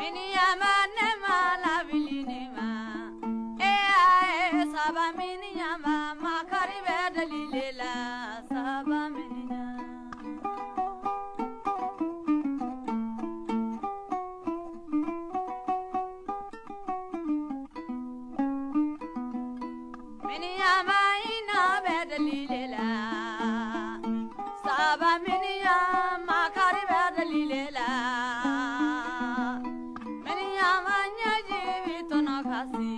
Miniyanba ne ma lawuli ne ma e aye saba miniyanba makari bɛ deli le la saba miniyan. Miniyanba hinɛ bɛ deli le la saba miniyan makari bɛ deli le la miniyanba ɲɛji min tɔnɔ ka se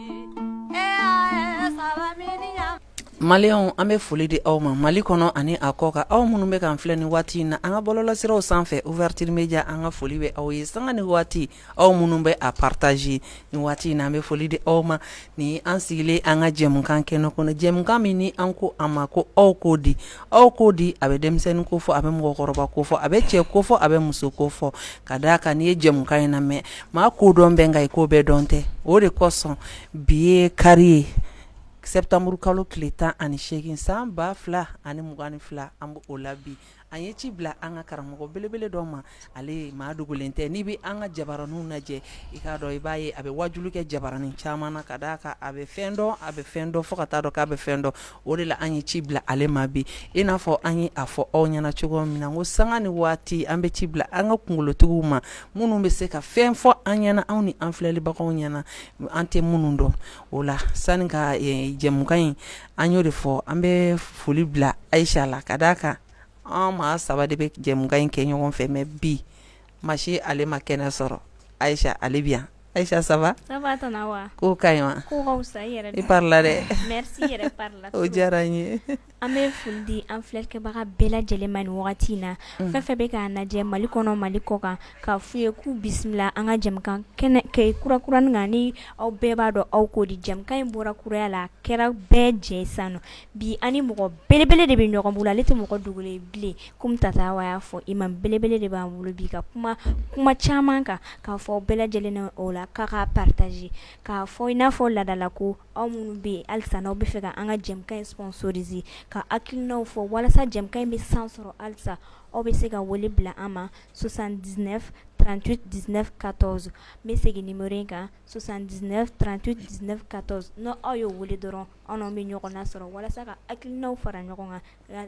e aye saba miniyan. Maliyɛnw an bɛ foli di aw ma Mali kɔnɔ ani a kɔ kan aw minnu bɛ k'an filɛ nin waati in na an ka bɔlɔlɔsiraw sanfɛ Ouverture Media an ka foli bɛ aw ye sanga ni waati aw minnu bɛ a partager nin waati in na an bɛ foli di aw ma ni an sigilen an ka jɛmukan kɛnɛ kɔnɔ jɛmukan min ni an ko a ma ko aw ko di aw ko di a bɛ denmisɛnnin ko fɔ a bɛ mɔgɔkɔrɔba ko fɔ a bɛ cɛ ko fɔ a bɛ muso ko fɔ ka d'a kan n'i ye jɛmukan in lamɛn maa ko dɔn bɛ nka i ko bɛɛ dɔn tɛ o de kosɔn bi ye kari ye septembre kalo tile 18 san 2022 an b'o la bi an ye ci bila an ka karamɔgɔ belebele dɔ ma ale ye maa dogolen tɛ n'i bɛ an ka jabaraninw lajɛ i k'a dɔn i b'a ye a bɛ wajuli kɛ jabaranin caman na ka d'a kan a bɛ fɛn dɔn a bɛ fɛn dɔn fo ka taa dɔn k'a bɛ fɛn dɔn o de la an ye ci bila ale ma bi i n'a fɔ an ye a fɔ aw ɲɛna cogo min na ko sanga ni waati an bɛ ci bila an ka kunkolotigiw ma minnu bɛ se ka fɛn fɔ an ɲɛna anw ni an filɛlibagaw ɲɛna an tɛ minnu dɔn o la sani ka jɛmukan in an y'o de fɔ an bɛ foli bila Ayisa la ka d'a kan an maa saba de bɛ jɛmukan in kɛ ɲɔgɔn fɛ mais bi maa si ale ma kɛnɛ sɔrɔ Ayisa ale bɛ yan Ayisa ça va ko ka ɲi wa i parila dɛ o diyara n ye An bɛ foli di an filɛkɛbaga bɛɛ lajɛlen ma nin wagati in na fɛn fɛn bɛ k'an lajɛ Mali kɔnɔ Mali kɔ kan k'a f'u ye k'u bisimila an ka jɛmukan kɛnɛ kurakurani kan ni aw bɛɛ b'a dɔn aw ko di jɛmukan in bɔra kuraya la a kɛra bɛɛ jɛ san bi an ni mɔgɔ belebele de bɛ ɲɔgɔn bolo ale tɛ mɔgɔ dogolen ye bilen komi tata Awa y'a fɔ imam belebele de b'an bolo bi ka kuma kuma caman kan k'a fɔ bɛɛ lajɛlen o la k'a ka partager k'a fɔ i n'a fɔ laadala ko aw minnu bɛ yen halisa n'aw bɛ fɛ ka an ka jɛmukan in sponsoriser ka hakilinaw fɔ walasa jɛmukan in bɛ san sɔrɔ halisa aw bɛ se ka wele bila an ma 79 38 19 14 n bɛ segin numéro in kan 79 38 19 14 n'aw aw y'o wele dɔrɔn aw n'anw bɛ ɲɔgɔn nasɔrɔ walasa ka hakilinaw fara ɲɔgɔn kan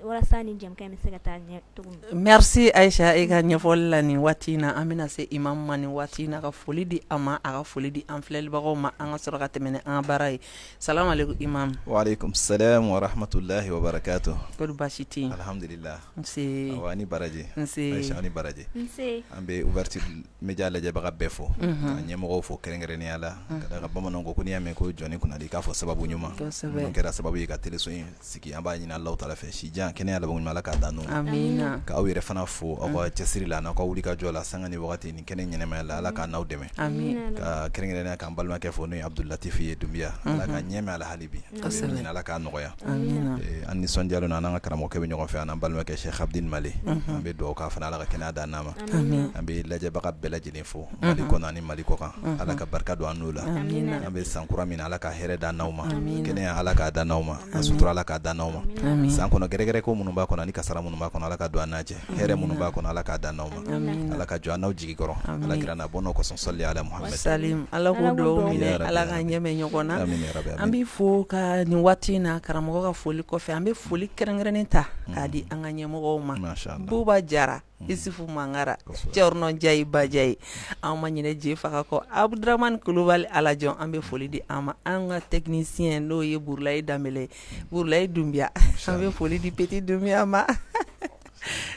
walasa ni jɛmukan in bɛ se ka taa ɲɛ cogo min. Merci Ayisa e ka ɲɛfɔli la nin waati in na an bɛna se imam ma nin waati in na ka foli di a ma a ka foli di an filɛlibagaw ma an ka sɔrɔ ka tɛmɛ ni an ka baara ye salamu aleykum imam. Wa aleykum salam wa rahmatulahi wa barakatuh. Kɔri baasi tɛ yen? Alhamdulillah nse awa a ni baraji nse Ayisa aw ni baraji nse an bɛ ouverture media lajɛbaga bɛɛ fo ka ɲɛmɔgɔw fo kɛrɛnkɛrɛnnenya la ka d'a kan bamananw ko ko n'i y'a mɛn ko jɔnni kunnadi k'a fɔ sababu ɲuman minnu kɛra sababu ye ka teleso in sigi an b'a ɲini Alahu taala fɛ si jan kɛnɛya laban ɲuman Ala k'a d'an n'u ma amiina ka aw yɛrɛ fana fo aw ka cɛsiri la n'aw ka wulikajɔ la sanga ni wagati nin kɛnɛ ɲɛnamaya la Ala k'a n'aw dɛmɛ amiina ka kɛrɛnkɛrɛnnenya k'an balimakɛ fo n'o ye Abudul Latifi ye Dunbiya Ala ka ɲɛ mɛn a la hali bi an bɛ min ɲini Ala k'a nɔgɔya amiina an nisɔndiyalen don an n'an ka karamɔgɔkɛ bɛ ɲɔgɔn fɛ an'an balimakɛ Cheikh Abdine Male an bɛ dugawu k'a fana Ala ka kɛnɛya d'an n'a ma an bɛ lajɛbaga bɛɛ lajɛlen fo Mali kɔnɔ ani Mali kɔ kan Ala ka barika don an n'u la an bɛ san kura min na Ala ka hɛrɛ d'an n'aw ma kɛnɛya Ala k'a d'an n'aw ma a sutura Ala k'a d'an n'aw ma san kɔnɔ gɛrɛgɛrɛ ko minnu b'a kɔnɔ ani kasara minnu b'a kɔnɔ Ala ka don an n'a cɛ hɛrɛ minnu b'a kɔnɔ Ala k'a d'an n'aw ma Ala ka jɔ an n'aw jigi kɔrɔ Ala kira n'a bɔnnaw kosɔn sɔli ala Muhamad salim Ala k'o dugawu minɛ Ala k'an ɲɛ mɛn ɲɔgɔn na an b'i fo ka nin waati in na karamɔgɔ ka foli kɔfɛ an bɛ foli kɛrɛnkɛrɛnnen ta k'a di an ka ɲɛmɔgɔw ma Buba Jara Isufu Mangara Cɛrno Njayi Bajayi an ma ɲinɛ je faga kɔ Abudramani Kulubali Alajɔn an bɛ foli di an ma an ka technicien n'o ye Burulayi Danbele Burulayi Dunbiya an bɛ foli di Petit Dunbiya ma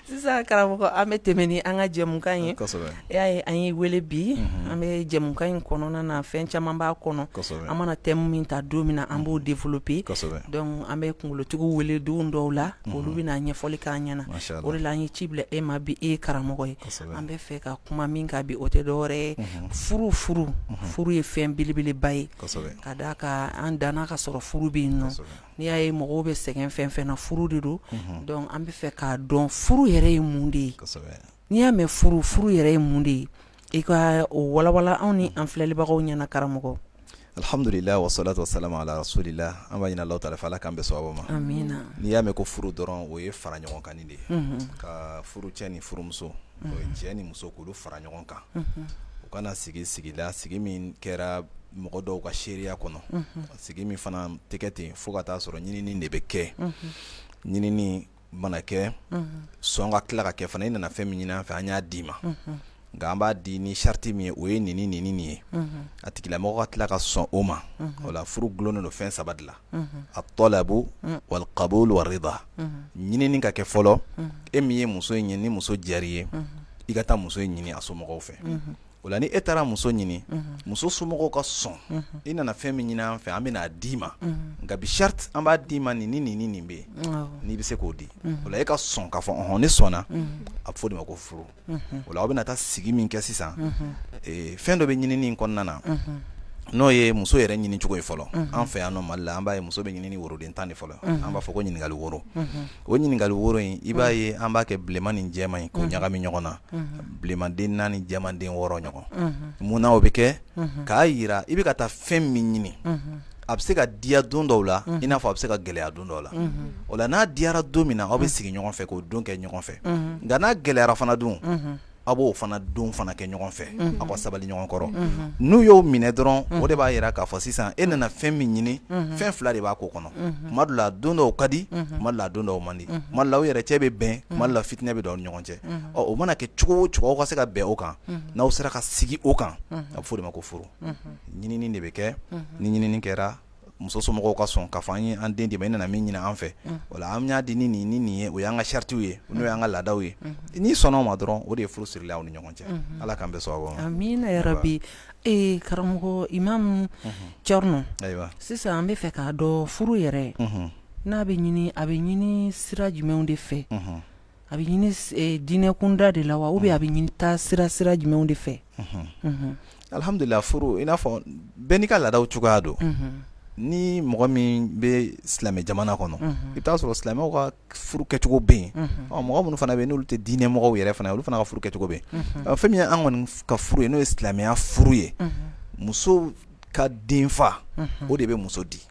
sisan karamɔgɔ an bɛ tɛmɛ ni an ka jɛmukan ye e y'a ye an y'i wele bi an bɛ jɛmukan in kɔnɔna na fɛn caman b'a kɔnɔ an mana thème min ta don min na an b'o développer donc an bɛ kunkolotigiw wele don dɔw la olu bɛna ɲɛfɔli k'an ɲɛna o de la an ye ci bila e ma bi e ye karamɔgɔ ye an bɛ fɛ ka kuma min kan bi o tɛ dɔwɛrɛ ye furu furu furu ye fɛn belebeleba ye ka d'a kan an danna ka sɔrɔ furu bɛ yen nɔ n'i y'a ye mɔgɔw bɛ sɛgɛn fɛn fɛn na furu de don donc an bɛ fɛ k'a dɔn furu yɛrɛ ye mun de ye n'i y'a mɛn furu furu yɛrɛ ye mun de ye i ka o walawala anw ni an filɛlibagaw ɲɛna karamɔgɔ Alhamdulillah wa salatu wa salam ala rasulillah an b'a ɲini Alahu taala fɛ Ala k'an bɛn sawaba ma, amina, n'i y'a mɛn ko furu dɔrɔn o ye fara ɲɔgɔn kanni de ye, unhun, ka furucɛ ni furumuso o ye cɛ ni muso k'olu fara ɲɔgɔn kan, unhun. U kana sigi sigi la, sigi min kɛra mɔgɔ dɔw ka seereya kɔnɔ, sigi min fana tɛ kɛ ten fo ka taa sɔrɔ ɲinini de bɛ kɛ, ɲinini mana kɛ, sɔn ka tila ka kɛ fana i nana fɛn min ɲini an fɛ an y'a d'i ma, nka an b'a di ni sariti min ye o ye nin ni nin ni nin ye, a tigilamɔgɔ ka tila ka sɔn o ma, o la furu dulonnen don fɛn saba de la, at-talabu wal-qabul war-rida ɲinini ka kɛ fɔlɔ, e min ye muso in ye ni muso diyara i ye, i ka taa muso in ɲini a somɔgɔw fɛ, o la ni e taara muso ɲini muso somɔgɔw ka sɔn i nana fɛn min ɲini an fɛ an bɛna a d'i ma nka bi sariti an b'a d'i ma nin ni nin ni nin bɛ yen n'i bɛ se k'o di o la e ka sɔn k'a fɔ ɔhɔn ne sɔnna a bɛ fɔ o de ma ko furu o la aw bɛna taa sigi min kɛ sisan fɛn dɔ bɛ ɲinini in kɔnɔna na n'o ye muso yɛrɛ ɲini cogo ye fɔlɔ an fɛ yan nɔ Mali la an b'a ye muso bɛ ɲini ni woroden 10 de fɔlɔ an b'a fɔ ko ɲininkali woro o ɲininkali woro in i b'a ye an b'a kɛ bilenman ni jɛman ye k'o ɲagami ɲɔgɔn na bilenmanden 4 jɛmanden 6 ɲɔgɔn mun na o bɛ kɛ k'a jira i bɛ ka taa fɛn min ɲini a bɛ se ka diya don dɔw la i n'a fɔ a bɛ se ka gɛlɛya don dɔw la o la n'a diyara don min na aw bɛ sigi ɲɔgɔn fɛ k'o don kɛ ɲɔgɔn fɛ nka n'a gɛlɛyara fana dun aw b'o fana don fana kɛ ɲɔgɔn fɛ aw ka sabali ɲɔgɔn kɔrɔ n'u y'o minɛ dɔrɔn o de b'a jira k'a fɔ sisan e nana fɛn min ɲini fɛn fila de b'a ko kɔnɔ tuma dɔ la don dɔw ka di tuma dɔ la don dɔw man di tuma dɔ la aw yɛrɛ cɛ bɛ bɛn tuma dɔ la fitinɛ bɛ don aw ni ɲɔgɔn cɛ ɔ o mana kɛ cogo o cogo aw ka se ka bɛn o kan n'aw sera ka sigi o kan a bɛ fɔ o de ma ko furu ɲinini de bɛ kɛ ni ɲinini kɛra muso somɔgɔw ka sɔn k'a fɔ an ye an den d'i ma i nana min ɲini an fɛ o la an y'a di ni nin ni nin ye o y'an ka saritiw ye n'o y'an ka laadaw ye n'i sɔnna o ma dɔrɔn o de ye furu sirilen aw ni ɲɔgɔn cɛ Ala k'an bɛn sababu ma amiina yarabi ee karamɔgɔ imamu Cɛrno ayiwa sisan an bɛ fɛ k'a dɔn furu yɛrɛ n'a bɛ ɲini a bɛ ɲini sira jumɛnw de fɛ a bɛ ɲini diinɛ kunda de la wa ou bien a bɛ ɲini taa sira sira jumɛnw de fɛ alihamdulila furu i n'a fɔ bɛɛ n'i ka laadaw cogoya don ni mɔgɔ min bɛ silamɛ jamana kɔnɔ i bɛ t'a sɔrɔ silamɛw ka furu kɛcogo bɛ yen mɔgɔ minnu fana bɛ yen n'olu tɛ diinɛ mɔgɔw yɛrɛ fana olu fana ka furu kɛcogo bɛ yen fɛn min ye an kɔni ka furu ye n'o ye silamɛya furu ye muso ka denfa o de bɛ muso di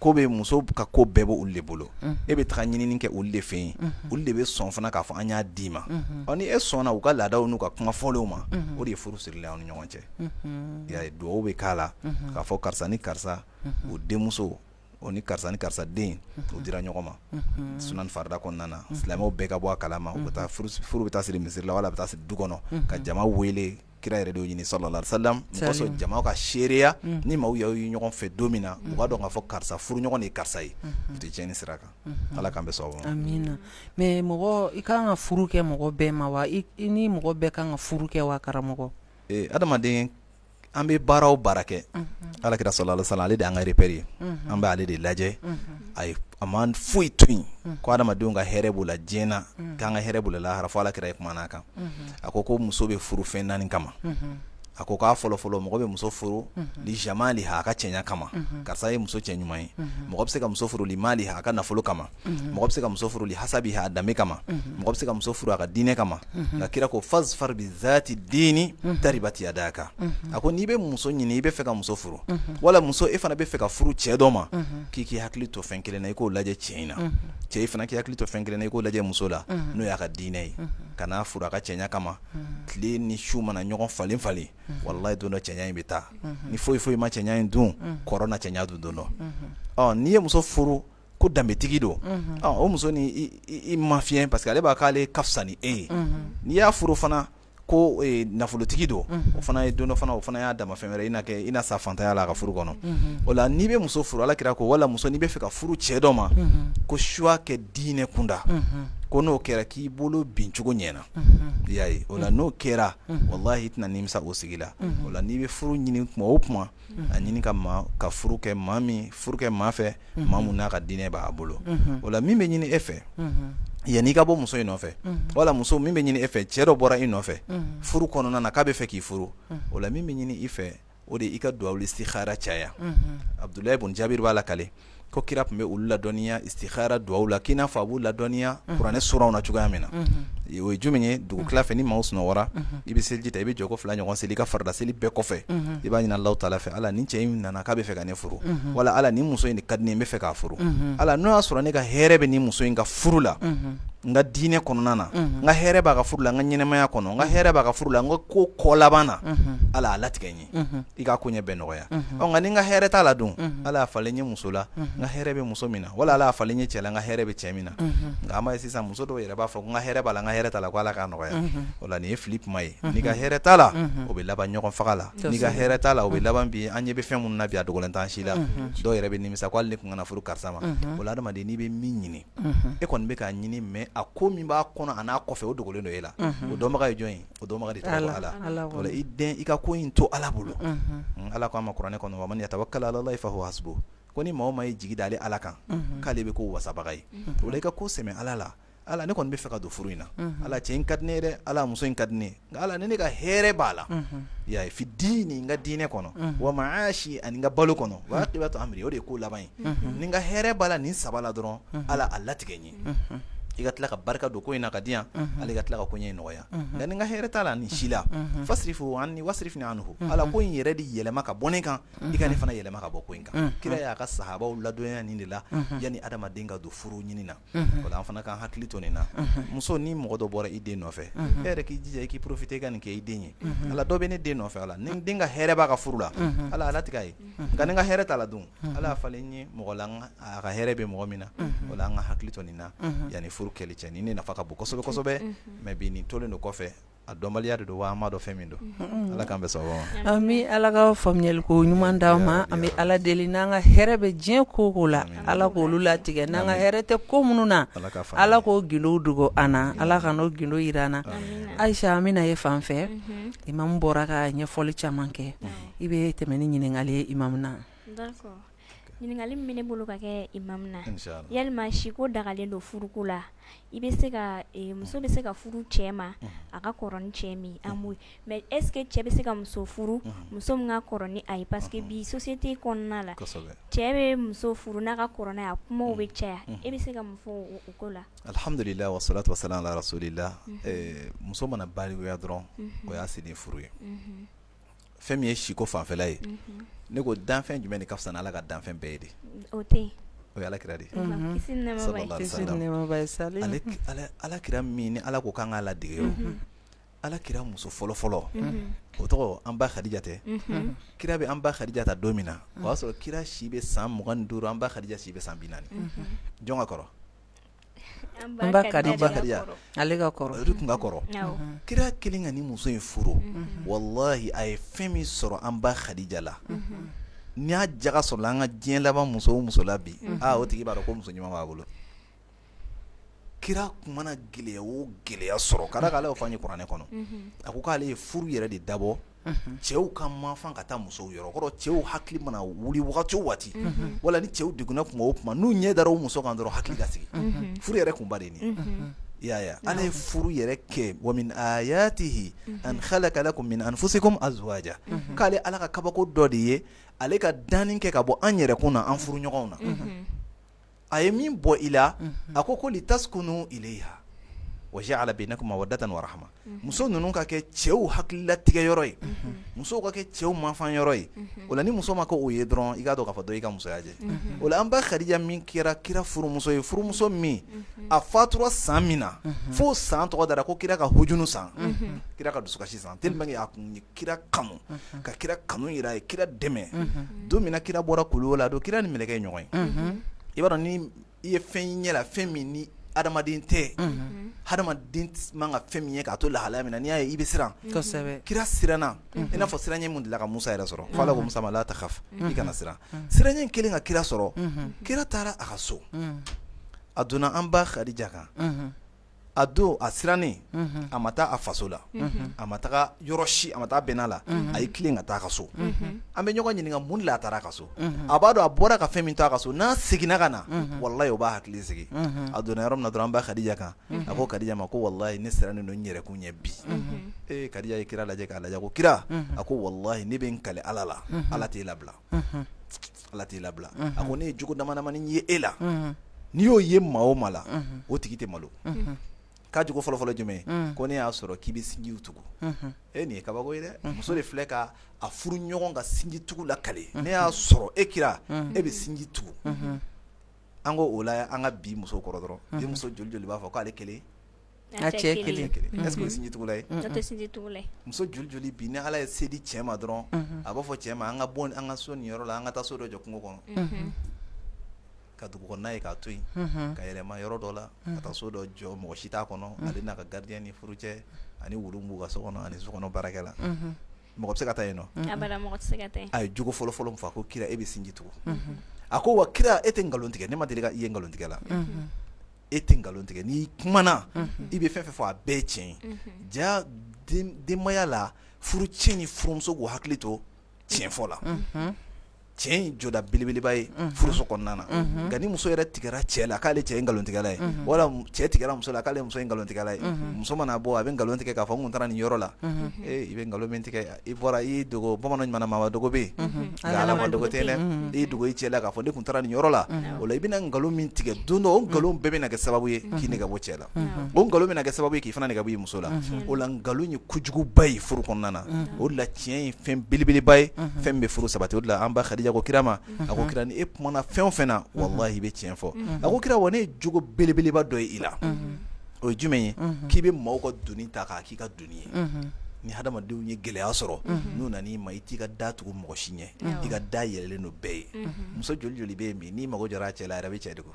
ko bɛ muso ka ko bɛɛ bɛ olu de bolo e bɛ taga ɲinini kɛ olu de fɛ yen olu de bɛ sɔn fana k'a fɔ an y'a d'i ma ɔ ni e sɔnna u ka laadaw n'u ka kuma fɔlenw ma o de ye furu sirilen aw ni ɲɔgɔn cɛ i y'a ye dugawu bɛ k'a la k'a fɔ karisa ni karisa o denmuso o ni karisa ni karisa den o dira ɲɔgɔn ma sunan farida kɔnɔna na silamɛw bɛɛ ka bɔ a kalama u bɛ taa furu bɛ taa siri misiri la wala a bɛ taa siri du kɔnɔ ka jama wele kira yɛrɛ de y'o ɲini sallallahu alaihi wasallam kosɔn jama ka seereya ni maaw y'aw ye ɲɔgɔn fɛ don min na u k'a dɔn k'a fɔ karisa furuɲɔgɔn de ye karisa ye u tɛ tiɲɛni sira kan Ala k'an bɛn sababu ma amiina mais mɔgɔ i ka kan ka furu kɛ mɔgɔ bɛɛ ma wa i ni mɔgɔ bɛɛ kan ka furu kɛ wa karamɔgɔ ee adamaden an bɛ baara o baara kɛ Ala kira sallallahu alaihi wasallam ale de y'an ka repère ye an bɛ ale de lajɛ a a ma foyi to yen ko adamadenw ka hɛrɛ b'o la diɲɛ na k'an ka hɛrɛ b'o la lahara fo Ala kira ye kumana a kan a ko ko muso bɛ furu fɛn naani kama a ko k'a fɔlɔfɔlɔ mɔgɔ bɛ muso furu li jamaliha a ka cɛɲa kama karisa ye muso cɛ ɲuman ye mɔgɔ bɛ se ka muso furu li maliha a ka nafolo kama mɔgɔ bɛ se ka muso furu li hasabiha a danbe kama mɔgɔ bɛ se ka muso furu a ka diinɛ kama nka kira ko fazfar bi zati dini taribati yadaka a ko n'i bɛ muso ɲini i bɛ fɛ ka muso furu wala muso e fana bɛ fɛ ka furu cɛ dɔ ma k'i k'i hakili to fɛn kelen na i k'o lajɛ cɛ in na cɛ i fana k'i hakili to fɛn kelen na i k'o lajɛ muso la n'o y'a ka diinɛ ye kan'a furu a ka cɛɲa kama tile ni su mana ɲɔgɔn falen falen walayi don dɔ cɛɲa in bɛ taa ni foyi foyi ma cɛɲa in dun kɔrɔ na cɛɲa dun don dɔ ɔ n'i ye muso furu ko danbetigi don o muso ni i ma fiɲɛ parce que ale b'a k'ale ka fisa ni e ye n'i y'a furu fana ko nafolotigi don o fana ye don dɔ fana o fana y'a dama fɛn wɛrɛ i na kɛ i na sa fantanya la a ka furu kɔnɔ o la n'i bɛ muso furu ala kira ko wala muso n'i bɛ fɛ ka furu cɛ dɔ ma ko choix kɛ diinɛ kunda ko n'o kɛra k'i bolo bincogo ɲɛna i y'a ye o la n'o kɛra walahi i tɛna nimisa o sigi la o la n'i bɛ furu ɲini tuma o tuma a ɲini ka maa ka furu kɛ maa min furu kɛ maa fɛ maa min n'a ka diinɛ b'a bolo o la min bɛ ɲini e fɛ yanni i ka bɔ muso in nɔfɛ wala muso min bɛ ɲini e fɛ cɛ dɔ bɔra i nɔfɛ furu kɔnɔna na k'a bɛ fɛ k'i furu o la min bɛ ɲini i fɛ o de i ka duwawu istikhara caya Abudulayi bun Jabiri b'a lakale ko kira tun bɛ olu ladɔnniya istikhara duwawu la k'i n'a fɔ a b'u ladɔnniya kuranɛ suraw na cogoya min na o ye jumɛn ye dugutila fɛ ni maaw sunɔgɔra i bɛ seliji ta i bɛ jɔko fila ɲɔgɔn seli i ka farida seli bɛɛ kɔfɛ i b'a ɲini Alahu taala fɛ Ala nin cɛ in nana k'a bɛ fɛ ka ne furu wala Ala nin muso in de ka di ne ye n bɛ fɛ k'a furu Ala n'o y'a sɔrɔ ne ka hɛrɛ bɛ nin muso in ka furu la. N ka diinɛ kɔnɔna na, n ka hɛrɛ b'a ka furu la, n ka ɲɛnamaya kɔnɔ, n ka hɛrɛ b'a ka furu la, n ka ko kɔ laban na, Ala a latigɛ n ye, i ka koɲɛ bɛɛ nɔgɔya. Ɔ nka ni n ka hɛrɛ t'a la dun, Ala a falen n ye muso la, n ka hɛrɛ bɛ muso min na, wala Ala a falen n ye cɛ la, n ka hɛrɛ bɛ cɛ min na. Nka an b'a ye sisan muso dɔw yɛrɛ b'a fɔ n ka hɛrɛ b'a la, n ka hɛrɛ t'a la, ko Ala k'a nɔgɔya. O la nin ye fili kuma ye. N'i ka hɛrɛ t'a la, o bɛ laban ɲɔgɔn faga la. N'i ka hɛrɛ t'a la, o bɛ laban bi an ɲɛ bɛ fɛn minnu na bi, a dogolen t'an si la. Dɔw yɛrɛ bɛ nimisa ko hali ne tun kana furu karisa ma. O la adamaden n'i bɛ min ɲini, e kɔni bɛ k'a ɲini mais a ko min b'a kɔnɔ a n'a kɔfɛ o dogolen don e la. O dɔnbaga ye jɔn ye? O dɔnbaga de tɔgɔ ko Ala. O la i den i ka ko in to Ala bolo. Ala ko an ma kuranɛ kɔnɔ wa man yatawakkal ala Allahi fahuwa hasbuhu, ko ni maa o maa y'i jigi da ale Ala kan, k'ale bɛ k'o wasabaga ye. O la i ka ko sɛmɛ Ala la. Ala ne kɔni bɛ fɛ ka don furu in na, Ala cɛ in ka di ne ye dɛ, Ala muso in ka di ne ye, nka Ala ni ne ka hɛrɛ b'a la, y'a ye fi diini n ka diinɛ kɔnɔ, wa maashi ani n ka balo kɔnɔ, wa aqibatu amri o de ye ko laban ye, ni n ka hɛrɛ b'a la nin saba la dɔrɔn, Ala a latigɛ n ye, i ka tila ka barika don ko in na ka di yan, Ala i ka tila ka koɲɛ in nɔgɔya, nka ni n ka hɛrɛ t'a la nin si la, fasrifu anni wasrifni anhu, Ala ko in yɛrɛ de yɛlɛma ka bɔ ne kan, i ka ne fana yɛlɛma ka bɔ ko in kan. Kira y'a ka sahabaw ladɔnniya nin de la yanni adamaden ka don furu ɲini na. O la an fana k'an hakili to nin na. Muso, ni mɔgɔ dɔ bɔra i den nɔfɛ, e yɛrɛ k'i jija i k'i profiter i ka nin kɛ i den ye. Ala dɔ bɛ ne den nɔfɛ, Ala ni n den ka hɛrɛ b'a ka furu la, Ala a latigɛ a ye. Nka ni n ka hɛrɛ t'a la dun, Ala a falen n ye mɔgɔ la a ka hɛrɛ bɛ mɔgɔ min na. O la an ka hakili to nin na yanni furu kɛli cɛ. Nin de nafa ka bon kosɛbɛ kosɛbɛ, mais bi nin tolen don kɔfɛ. A dɔnbaliya de don wa an m'a dɔn fɛn min don. Ala k'an bɛn sawaba ma. Ami, Ala ka faamuyali ko ɲuman d'an ma. An bɛ Ala deli n'an ka hɛrɛ bɛ diɲɛ ko o ko la, Ala k'olu latigɛ, n'an ka hɛrɛ tɛ ko minnu na, Ala k'o gindow dogo an na, Ala ka n'o gindo jira an na. Ayisa, an bɛ na e fan fɛ, imamu bɔra ka ɲɛfɔli caman kɛ, i bɛ tɛmɛ ni ɲininkali ye imamu na. D'accord ɲininkali min bɛ ne bolo ka kɛ imamu na, yalima siko dagalen don furuko la? I bɛ se ka muso bɛ se ka furu cɛ ma a ka kɔrɔ ni cɛ min an b'o mais est ce que cɛ bɛ se ka muso furu muso min ka kɔrɔ ni a ye? Parce que bi société kɔnɔna la, cɛ bɛ muso furu n'a ka kɔrɔ n'a ye, a kumaw bɛ caya. E bɛ se ka mun fɔ o ko la? Alhamdulillah wa salatu wa salam ala rasulillah. Muso mana balikuya dɔrɔn, o y'a selen furu ye. Fɛn min ye siko fanfɛla ye, ne ko danfɛn jumɛn de ka fisa Ala ka danfɛn bɛɛ ye de? O tɛ, o ye alakira de ye, alakira min ni Ala ko k'an k'a ladege, o alakira muso fɔlɔ fɔlɔ, o tɔgɔ an ba Kadija tɛ? Kira bɛ an ba Kadija ta don min na, o y'a sɔrɔ kira si bɛ san 25, an ba Kadija si bɛ san 40. Jɔn ka kɔrɔ? An ba Kadija, ale ka kɔrɔ, o de tun ka kɔrɔ. Kira kelen ka nin muso in furu, walahi a ye fɛn min sɔrɔ an ba Kadija la, n'i y'a jaga sɔrɔ an ka diɲɛ laban muso o muso la bi, aa o tigi b'a dɔn ko muso ɲuman b'a bolo. Kira tun mana gɛlɛya o gɛlɛya sɔrɔ, ka d'a kan Ala y'o fɔ an ye kuranɛ kɔnɔ, a ko k'ale ye furu yɛrɛ de dabɔ cɛw ka mafan ka taa musow yɔrɔ kɔrɔ. Cɛw hakili mana wuli wagati o waati, wala ni cɛw degunna tuma o tuma, n'u ɲɛ dara u muso kan dɔrɔn, hakili ka sigi. Furu yɛrɛ kunba de nin i y'a ye. Ala ye furu yɛrɛ kɛ wa min ayatihi an khalaqa lakum min anfusikum azwaja, k'ale Ala ka kabako dɔ de ye ale ka danni kɛ ka bɔ an yɛrɛkun na, an furu ɲɔgɔnw na. A ye min bɔ i la, a ko ko litaskunu ilayha wa ja'ala bainakum mawaddatan wa rahma. Muso ninnu ka kɛ cɛw hakililatigɛ yɔrɔ ye, musow ka kɛ cɛw mafan yɔrɔ ye. O la ni muso ma kɛ o ye dɔrɔn, i k'a dɔn k'a fɔ dɔ y'i ka musoya jɛ. O la an ba Kadija min kɛra kira furumuso ye, furumuso min a fatura san min na, fo san tɔgɔ dara ko kira ka hujunu san, kira ka dusukasi san, tellement que a tun ye kira kanu, ka kira kanu jira, a ye kira dɛmɛ. Don min na kira bɔra kuluwo la, don kira ni mɛlɛkɛ ye ɲɔgɔn ye. I b'a dɔn, ni i ye fɛn ɲɛ la, fɛn min ni adamaden tɛ, hadamaden man ka fɛn min ye k'a to lahalaya min na, n'i y'a ye i bɛ siran. Kira siranna i n'a fɔ siranɲɛ min delila ka Musa yɛrɛ sɔrɔ, fo Ala ko Musa ma la takhaf, i kana siran. Siranɲɛ kelen ka kira sɔrɔ, kira taara a ka so, a donna an ba Kadija kan. A don a sirannen, a ma taa a faso la, a ma taga yɔrɔ si, a ma taa bɛnna la, a y'i tilen ka taa a ka so. An bɛ ɲɔgɔn ɲininka mun de la a taara a ka so. A b'a dɔn a bɔra ka fɛn min to a ka so, n'a seginna ka na, walahi o b'a hakili sigi. A donna yɔrɔ min na dɔrɔn, an ba Kadija kan, a ko Kadija ma ko walahi ne sirannen don n yɛrɛkun ɲɛ bi. Ee, Kadija ye kira lajɛ k'a lajɛ, ko kira, a ko walahi ne bɛ n kali Ala la, Ala t'e labila. Ala t'i labila. A ko ne ye jogo damadamanin ye e la, n'i y'o ye maa o maa la, o tigi tɛ malo. K'a jogo fɔlɔfɔlɔ jumɛn ye? Ko ne y'a sɔrɔ k'i bɛ sinjiw tugu. E, nin ye kabako ye dɛ! Muso de filɛ ka a furu ɲɔgɔn ka sinji tugu lakale. Ne y'a sɔrɔ e kira, e bɛ sinji tugu. An ko o la an ka bi muso kɔrɔ dɔrɔn, bi muso joli joli b'a fɔ k'ale kelen a cɛ kelen, est ce que o ye sinjitugula ye? O tɛ sinjitugula ye. Muso joli joli bi ni Ala ye se di cɛ ma dɔrɔn, a b'a fɔ cɛ ma an ka bɔ an ka so nin yɔrɔ la, an ka taa so dɔ jɔ kungo kɔnɔ, ka dugu kɔnɔna ye k'a to yen, ka yɛlɛma yɔrɔ dɔ la, ka taa so dɔ jɔ mɔgɔ si t'a kɔnɔ, ale n'a ka gardien ni furucɛ ani wulu b'u ka so kɔnɔ ani so kɔnɔ baarakɛla. Mɔgɔ bɛ se ka taa yen nɔ? Abada, mɔgɔ tɛ se ka taa yen. A ye jogo fɔlɔ fɔlɔ min fɔ, a ko kira e bɛ sinji tugu. A ko wa kira e tɛ nkalon tigɛ, ne ma deli ka i ye nkalon tigɛ la. E tɛ nkalon tigɛ, n'i kumana i bɛ fɛn fɛn fɔ a bɛɛ ye tiɲɛ ye. Ja denbaya la, furucɛ ni furumuso k'u hakili to tiɲɛ fɔ la. Tiɲɛ ye jɔda belebeleba ye furuso kɔnɔna na. Nka ni muso yɛrɛ tigɛra cɛ la k'ale cɛ ye nkalontigɛla ye, wala cɛ tigɛra muso la k'ale muso ye nkalontigɛla ye, muso mana bɔ a bɛ nkalon tigɛ k'a fɔ n kun taara nin yɔrɔ la, ee i bɛ nkalon min tigɛ, i bɔra i y'i dogo, bamananw ɲuman maa dogo bɛ yen nka Ala ma dogo tɛ yen dɛ, i y'i dogo i cɛ la k'a fɔ ne kun taara nin yɔrɔ la, o la i bɛna nkalon min tigɛ don dɔ, o nkalon bɛɛ bɛna kɛ sababu ye k'i nege bɔ cɛ la, o nkalon bɛna kɛ sababu ye k'i fana nege bɔ i muso la. O la nkalon ye kojuguba ye furu kɔnɔna na. O de la tiɲɛ ye fɛn belebeleba ye, fɛn bɛ furu sabati. O de la an ba Khadija ko kira ma, a ko kira ni e kumana fɛn o fɛn na, walahi i bɛ tiɲɛ fɔ. A ko kira wa ne ye jogo belebeleba dɔ ye i la, o ye jumɛn ye? K'i bɛ maaw ka doni ta k'a k'i ka doni ye. Ni hadamadenw ye gɛlɛya sɔrɔ, n'u nana i ma, i t'i ka da tugu mɔgɔ si ɲɛ, i ka da yɛlɛlen don bɛɛ ye. Muso joli joli bɛ yen bi n'i mago jɔra a cɛ la, a yɛrɛ bɛ cɛ dogo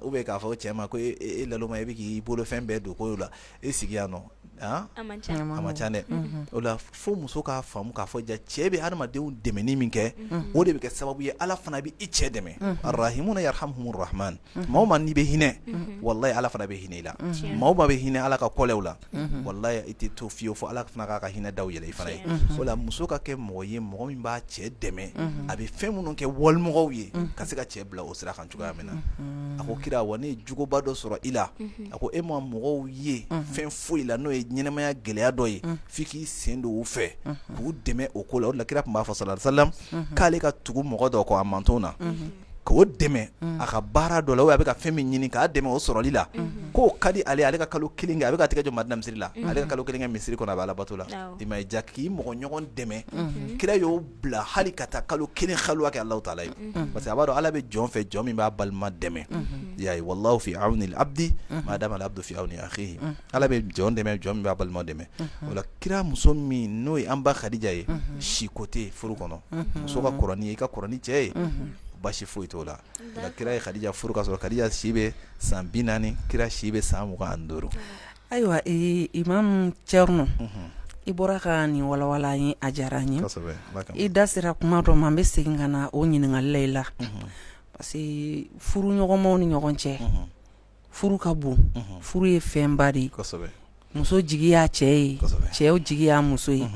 ou bien k'a fɔ cɛ ma ko e laloma, e bɛ k'i bolo fɛn bɛɛ don ko la, e sigi yan nɔ. A man ca dɛ. O la fo muso k'a faamu k'a fɔ ja cɛ bɛ hadamadenw dɛmɛni min kɛ, o de bɛ kɛ sababu ye Ala fana bɛ i cɛ dɛmɛ. Arahimuna yarhamuhumur rahman. Maa o maa n'i bɛ hinɛ, walahi Ala fana bɛ hinɛ i la. Maa o maa bɛ hinɛ Ala ka kɔlɛw la, walahi i tɛ to fiyewu fo Ala fana k'a ka hinɛ daw yɛlɛ i fana ye. O la muso ka kɛ mɔgɔ ye, mɔgɔ min b'a cɛ dɛmɛ, a bɛ fɛn minnu kɛ walimɔgɔw ye ka se ka cɛ bila o sira kan cogoya min na. A ko kira wa ne ye jogoba dɔ sɔrɔ i la. A ko e ma mɔgɔw ye fɛn foyi la n'o ye ɲɛnamaya gɛlɛya dɔ ye, f'i k'i sen don u fɛ k'u dɛmɛ o ko la. O de la kira tun b'a fɔ sallallahu alaihi wasallam k'ale ka tugu mɔgɔ dɔ kɔ a manton na k'o dɛmɛ a ka baara dɔ la, ou a bɛ ka fɛn min ɲini k'a dɛmɛ o sɔrɔli la, k'o ka di ale, ale ka kalo kelen kɛ a bɛ ka tɛgɛ jɔ Madina misiri la, ale ka kalo kelen kɛ misiri kɔnɔ a bɛ Ala bato la. I ma ye ja k'i mɔgɔ ɲɔgɔn dɛmɛ, kira y'o bila hali ka taa kalo kelen xaluwa kɛ Alahu taala ye, parce que a b'a dɔn Ala bɛ jɔn fɛ jɔn min b'a balima dɛmɛ. I y'a ye, walahu fi awni abdi ma dama abdu fi awni akhihi. Ala bɛ jɔn dɛmɛ jɔn min b'a balima dɛmɛ. O la kira muso min n'o ye an ba Khadija ye, si ko tɛ furu kɔnɔ, muso ka kɔrɔ n'i ye, i ka kɔrɔ ni cɛ ye, basi foyi t'o la. O la kira ye Khadija furu ka sɔrɔ Khadija si bɛ san 40, kira si bɛ san 25. Ayiwa Imam Thierno, i bɔra ka nin walawala an ye, a diyara an ye. I da sera kuma dɔ ma, n bɛ segin ka na o ɲininkali la i la, parce que furu ɲɔgɔnmaw ni ɲɔgɔn cɛ, furu ka bon, furu ye fɛnba de ye. Muso jigi y'a cɛ ye, cɛ jigi y'a muso ye.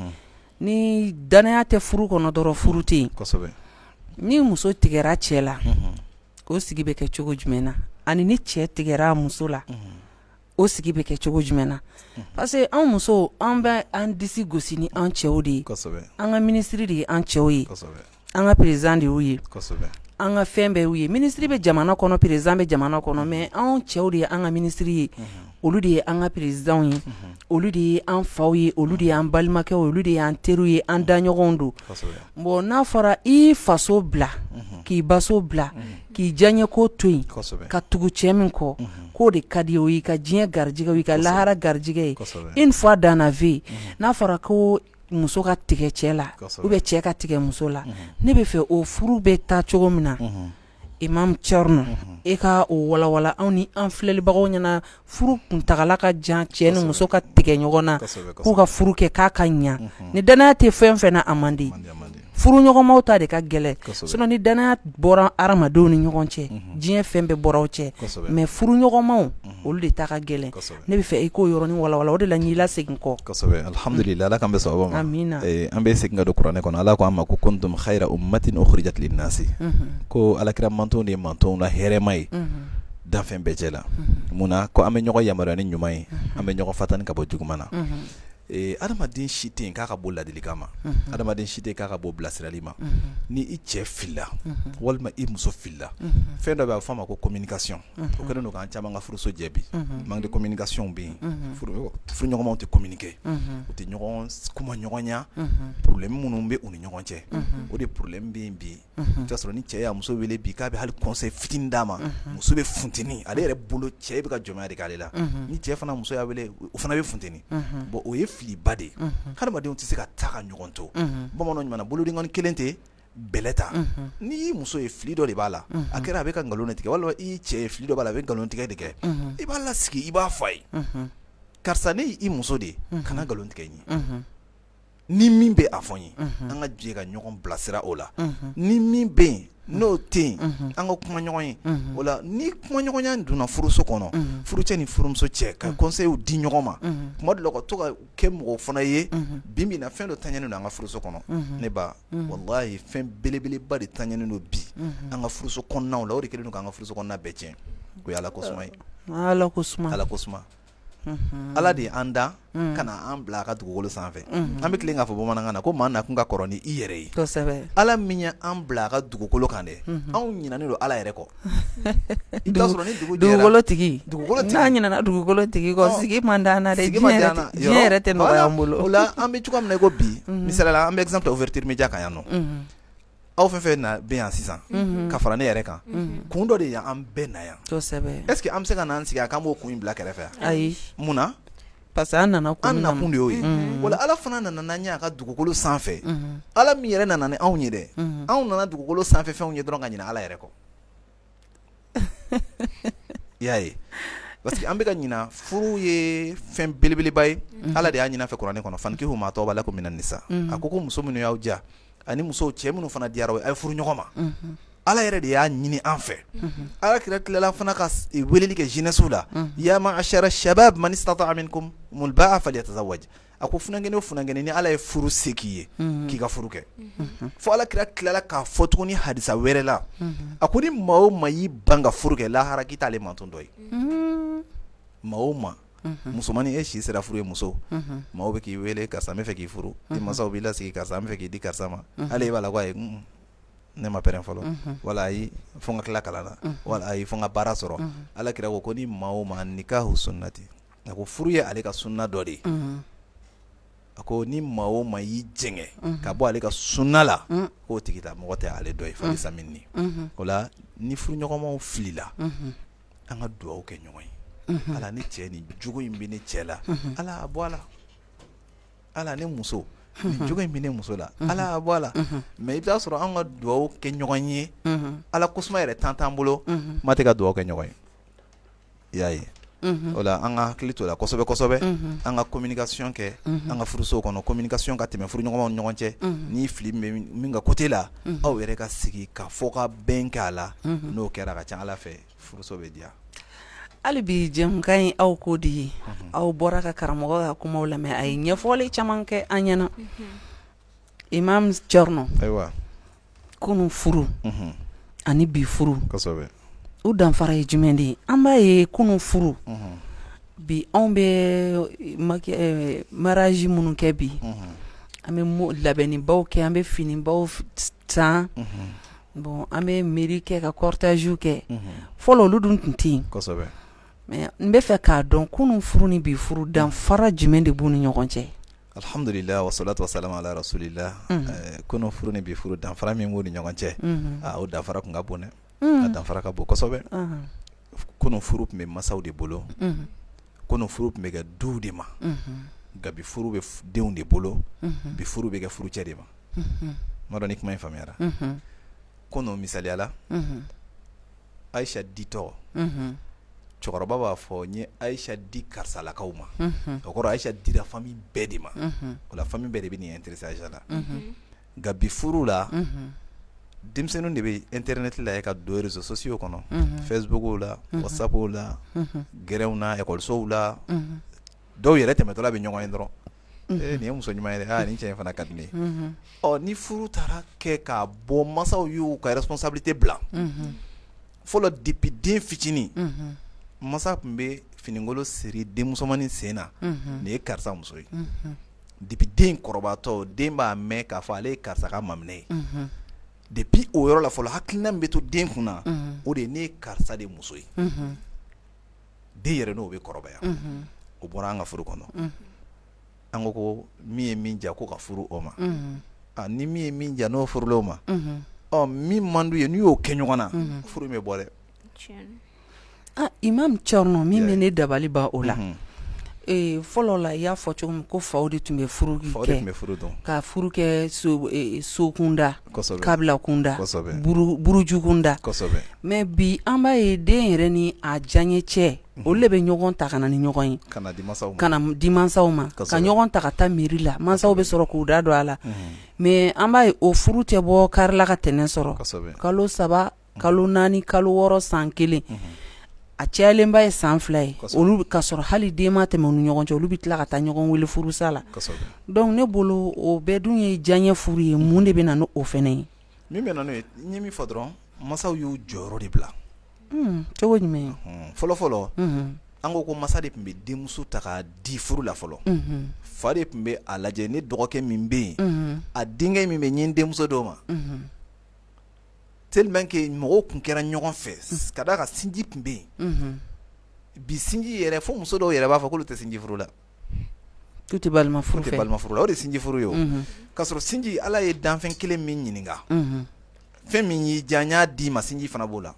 Ni dannaya tɛ furu kɔnɔ dɔrɔn, furu tɛ yen. Ni muso tigɛra cɛ la, o sigi bɛ kɛ cogo jumɛn na? Ani ni cɛ tigɛra muso la, o sigi bɛ kɛ cogo jumɛn na? Parce que anw musow, an bɛ an disi gosi ni an cɛw de ye. An ka minisiri de ye an cɛw ye, an ka président de y'u ye, an ka fɛn bɛɛ y'u ye. Minisiri bɛ jamana kɔnɔ, président bɛ jamana kɔnɔ, mais anw cɛw de ye an ka minisiri ye, olu de ye an ka présidentw ye, olu de ye an faw ye, olu de y'an balimakɛw, olu de y'an teriw ye, an daɲɔgɔnw don. Bon, n'a fɔra i faso bila, k'i baso bila, k'i diyaɲɛko to yen ka tugu cɛ min kɔ, k'o de ka di o y'i ka diɲɛ garijɛgɛ, o y'i ka lahara garijɛgɛ ye une fois dans la vie. N'a fɔra ko muso ka tigɛ cɛ la ou bien cɛ ka tigɛ muso la, ne bɛ fɛ o furu bɛ taa cogo min na, Imam Thierno, e ka o walawala anw ni an filɛlibagaw ɲɛna. Furu kuntagala ka jan, cɛ ni muso ka tigɛ ɲɔgɔn na k'u ka furu kɛ k'a ka ɲa, ni dannaya tɛ fɛn fɛn na, a man di. Furu ɲɔgɔnmaw ta de ka gɛlɛn, sinon ni dannaya bɔra hadamadenw ni ɲɔgɔn cɛ, diɲɛ fɛn bɛɛ bɔra aw cɛ, mais furu ɲɔgɔnmaw, olu de ta ka gɛlɛn. Ne bɛ fɛ i k'o yɔrɔnin walawala, o de la n y'i lasegin kɔ. Kosɛbɛ, alhamdulillah, Ala k'an bɛn sawaba ma. Amina. An bɛ segin ka don kuranɛ kɔnɔ. Ala ko an ma ko kuntum khayra ummatin ukhrijat linnasi, ko alakira mantonw de ye mantonw la hɛrɛma ye danfɛn bɛɛ cɛ la. Mun na? Ko an bɛ ɲɔgɔn yamaruya ni ɲuman ye, an bɛ ɲɔgɔn fatani ka bɔ juguman na. Adamaden si tɛ yen k'a ka bon ladilikan ma, unhun, adamaden si tɛ yen k'a ka bon bilasirali ma, unhun, ni i cɛ filila, unhun, walima i muso filila, unhun, fɛn dɔ bɛ yen a bɛ f'a ma ko communication unhun, o kɛlen don k'an caman ka furuso jɛ bi, unhun, manque de communication bɛ yen, unhun, furuɲɔgɔnmaw tɛ communiquer unhun, u tɛ ɲɔgɔn kumaɲɔgɔnya, unhun, problème minnu bɛ u ni ɲɔgɔn cɛ, unhun, o de problème bɛ yen bi i bɛ sɔrɔ ni cɛ y'a muso wele bi k'a bɛ hali conseil fitinin d'a ma, muso bɛ funteni ale yɛrɛ bolo cɛ bɛ ka jɔnmaya de k'ale la, ni cɛ fana muso y'a wele o fana bɛ funteni bon o ye filiba de ye, hadamadenw tɛ se ka taa ka ɲɔgɔn to, bamananw ɲuman bolodenkɔni kelen tɛ bɛlɛ ta n'i y'i muso ye fili dɔ de b'a la a kɛra a bɛ ka nkalon de tigɛ walima i cɛ ye fili dɔ b'a la a bɛ nkalon tigɛ de kɛ i b'a lasigi i b'a fɔ a ye karisa ne y'i muso de ye kana nkalon tigɛ n ye ni min bɛ a fɔ n ye an ka jɛ ka ɲɔgɔn bilasira o la ni min bɛ yen n'o tɛ yen an ka kuma ɲɔgɔn ye o la ni kumaɲɔgɔnya donna furuso kɔnɔ furucɛ ni furumuso cɛ ka conseilw di ɲɔgɔn ma tuma dɔ la ka to ka kɛ mɔgɔ fana ye bi min na fɛn dɔ taɲɛnen don an ka furuso kɔnɔ ne ba walahi fɛn belebeleba de taɲɛnen don bi an ka furuso kɔnɔnaw la o de kɛlen don k'an ka furuso kɔnɔna bɛɛ tiɲɛ o ye Ala ko suma ye Ala ko suma Ala ko suma Ala de ye an dan ka na an bila a ka dugukolo sanfɛ an bɛ tilen k'a fɔ bamanankan na ko maa nakun ka kɔrɔ ni i yɛrɛ ye Ala min ye an bila a ka dugukolo kan dɛ anw ɲinɛnen don Ala yɛrɛ kɔ i b'a sɔrɔ ni dugu dugukolotigi n'an ɲinɛna dugukolotigi kɔ sigi man d'an na dɛ diɲɛ yɛrɛ tɛ nɔgɔya an bolo o la an bɛ cogoya min na i ko bi misali la an bɛ exemple ta ouverture média kan yan nɔ aw fɛn fɛn na bɛ yan sisan ka fara ne yɛrɛ kan kun dɔ de y'an bɛɛ na yan est-ce que an bɛ se ka n'an sigi k'an b'o kun in bila kɛrɛfɛ ayi mun na parce que an nana an nakun de y'o ye wala Ala fana nana n'an ye a ka dugukolo sanfɛ Ala min yɛrɛ nana ni anw ye dɛ anw nana dugukolo sanfɛ fɛnw ye dɔrɔn ka ɲinɛ Ala yɛrɛ kɔ I y'a ye parce que an bɛ ka ɲina furu ye fɛn belebeleba ye Ala de y'a ɲini an fɛ kuranɛ kɔnɔ fankihu ma tɔba lakum mina nisa a ko ko muso minnu y'aw diya ani muso cɛ minnu fana diyara a ye furu ɲɔgɔn ma Ala yɛrɛ de y'a ɲini an fɛ Ala kira tilala fana ka weleli kɛ jeunesse la ya ma'ashara shabab man istata'a minkumul ba'a falyatazawwaj a ko funankɛnin o funankɛnin ni Ala ye furu se k'i ye k'i ka furu kɛ fo Ala kira tilala k'a fɔ tuguni hadisa wɛrɛ la a ko ni maa o maa y'i ban ka furu kɛ lahara k'i t'ale mantɔn dɔ ye maa o maa musomannin e si sera furu ye muso maaw bɛ k'i wele karisa n bɛ fɛ k'i furu i masaw b'i lasigi karisa n bɛ fɛ k'i di karisa ma hali e b'a la ko ayi ne ma pɛrɛn fɔlɔ wala ayi fo n ka tila kalan na wala ayi fo n ka baara sɔrɔ Ala kira ko ko ni maa o maa nikahu sunnati a ko furu ye ale ka sunna dɔ de ye a ko ni maa o maa y'i jɛngɛ ka bɔ ale ka sunna la k'o tigi ta mɔgɔ tɛ ale dɔ ye falayisa minni o la ni furuɲɔgɔnmaw filila an ka dugawu kɛ ɲɔgɔn ye Ala ne cɛ ni jogo in bɛ ne cɛ la Ala a bɔ a la Ala ne muso ni jogo in bɛ ne muso la Ala a bɔ a la mais i bɛ t'a sɔrɔ an ka dugawu kɛ ɲɔgɔn ye Ala kosuma yɛrɛ tan t'an bolo kuma tɛ ka dugawu kɛ ɲɔgɔn ye i y'a ye o la an ka hakili to la kosɛbɛ kosɛbɛ an ka communication kɛ an ka furuso kɔnɔ communication ka tɛmɛ furuɲɔgɔnmaw ni ɲɔgɔn cɛ ni fili bɛ min ka côté la aw yɛrɛ ka sigi ka fɔ ka bɛn kɛ a la n'o kɛra a ka ca Ala fɛ furuso bɛ diya hali bi jɛmukan ye aw ko de ye aw bɔra ka karamɔgɔ ka kumaw lamɛn a ye ɲɛfɔli caman kɛ an ɲɛna Imam Thierno ayiwa kunun furu ani bi furu u danfara ye jumɛn de ye an b'a ye kunun furu bi anw bɛ mariage minnu kɛ bi an bɛ labɛnnibaw kɛ an bɛ finibaw san bon an bɛ mairie kɛ ka cortège kɛ fɔlɔ olu dun tun tɛ yen mais n bɛ fɛ k'a dɔn kunun furu ni bi furu danfara jumɛn de b'u ni ɲɔgɔn cɛ Alhamdulillah wa salatu wa salam ala rasulillah kunun furu ni bi furu danfara min b'u ni ɲɔgɔn cɛ o danfara tun ka bon dɛ a danfara ka bon kosɛbɛ kunun furu tun bɛ masaw de bolo kunun furu tun bɛ kɛ duw de ma nka bi furu bɛ denw de bolo bi furu bɛ kɛ furucɛ de ma n m'a dɔn ni kuma in faamuyara kunun misaliya la Ayisa ditɔ cɛkɔrɔba b'a fɔ n ye Ayisa di karisalakaw ma o kɔrɔ Ayisa dira famille bɛɛ de ma o la famille bɛɛ de bɛ n'i intéresser Ayisa la nka bi furu la denmisɛnninw de bɛ internet la ka don réseaux sociaux kɔnɔ Facebook la WhatsApp la gɛrɛnw na ekɔlisow la dɔw yɛrɛ tɛmɛtɔla bɛ ɲɔgɔn ye dɔrɔn ee nin ye muso ɲuman ye dɛ nin cɛ in fana ka di ne ye ɔ ni furu taara kɛ k'a bɔ masaw y'u ka responsabilité bila fɔlɔ depuis den fitinin masa tun bɛ finikolon siri denmusomannin sen na, nin ye karisa muso ye, depuis den kɔrɔbatɔ den b'a mɛn k'a fɔ ale ye karisa ka maminɛ ye, depuis o yɔrɔ la fɔlɔ hakilina min bɛ to den kun na, o de ye ne ye karisa de muso ye, den yɛrɛ n'o bɛ kɔrɔbaya, o bɔra an ka furu kɔnɔ. An ko ko min ye min diya ko ka furu o ma, ni min ye min diya n'o furula o ma, ɔ min man d'u ye n'u y'o kɛ ɲɔgɔn na, furu bɛ bɔ dɛ. Imam Thierno, min bɛ ne dabali ban o la, fɔlɔ la i y'a fɔ cogo min ko faw de tun bɛ furu kɛ, ka furu kɛ so kunda, kabila kunda, buruju kunda, mais bi an b'a ye den yɛrɛ ni a diyaɲɛ cɛ olu de bɛ ɲɔgɔn ta ka na ni ɲɔgɔn ye, ka na di mansaw ma, ka ɲɔgɔn ta ka taa mairie la, mansaw bɛ sɔrɔ k'u da don a la, mais an b'a ye o furu tɛ bɔ kari la ka tɛnɛn sɔrɔ, kalo 3, kalo 4, kalo 6, san 1, a cayalenba ye san 2 ye, olu ka sɔrɔ hali den ma tɛmɛ u ni ɲɔgɔn cɛ, olu bɛ tila ka taa ɲɔgɔn wele furusa la. Donc ne bolo o bɛɛ dun ye diyaɲɛ furu ye, mun de bɛ na n'o fana ye? Min bɛ na n'o ye, n ye min fɔ dɔrɔn, masaw y'u jɔyɔrɔ de bila. Cogo jumɛn? Fɔlɔ fɔlɔ, an ko ko masa de tun bɛ denmuso ta k'a di furu la fɔlɔ. Fa de tun bɛ a lajɛ, ne dɔgɔkɛ min bɛ yen, a denkɛ min bɛ n ye n denmuso d'o ma, tellement que mɔgɔw tun kɛra ɲɔgɔn fɛ, ka d'a kan sinji tun bɛ yen. Bi sinji yɛrɛ, fo muso dɔw yɛrɛ b'a fɔ k'olu tɛ sinji furu la. K'u tɛ balima furu fɛ. Balima furu la, o de sinji furu ye o. K'a sɔrɔ sinji, Ala ye danfɛn kelen min ɲininka, fɛn min y'i diya n y'a d'i ma, sinji fana b'o la.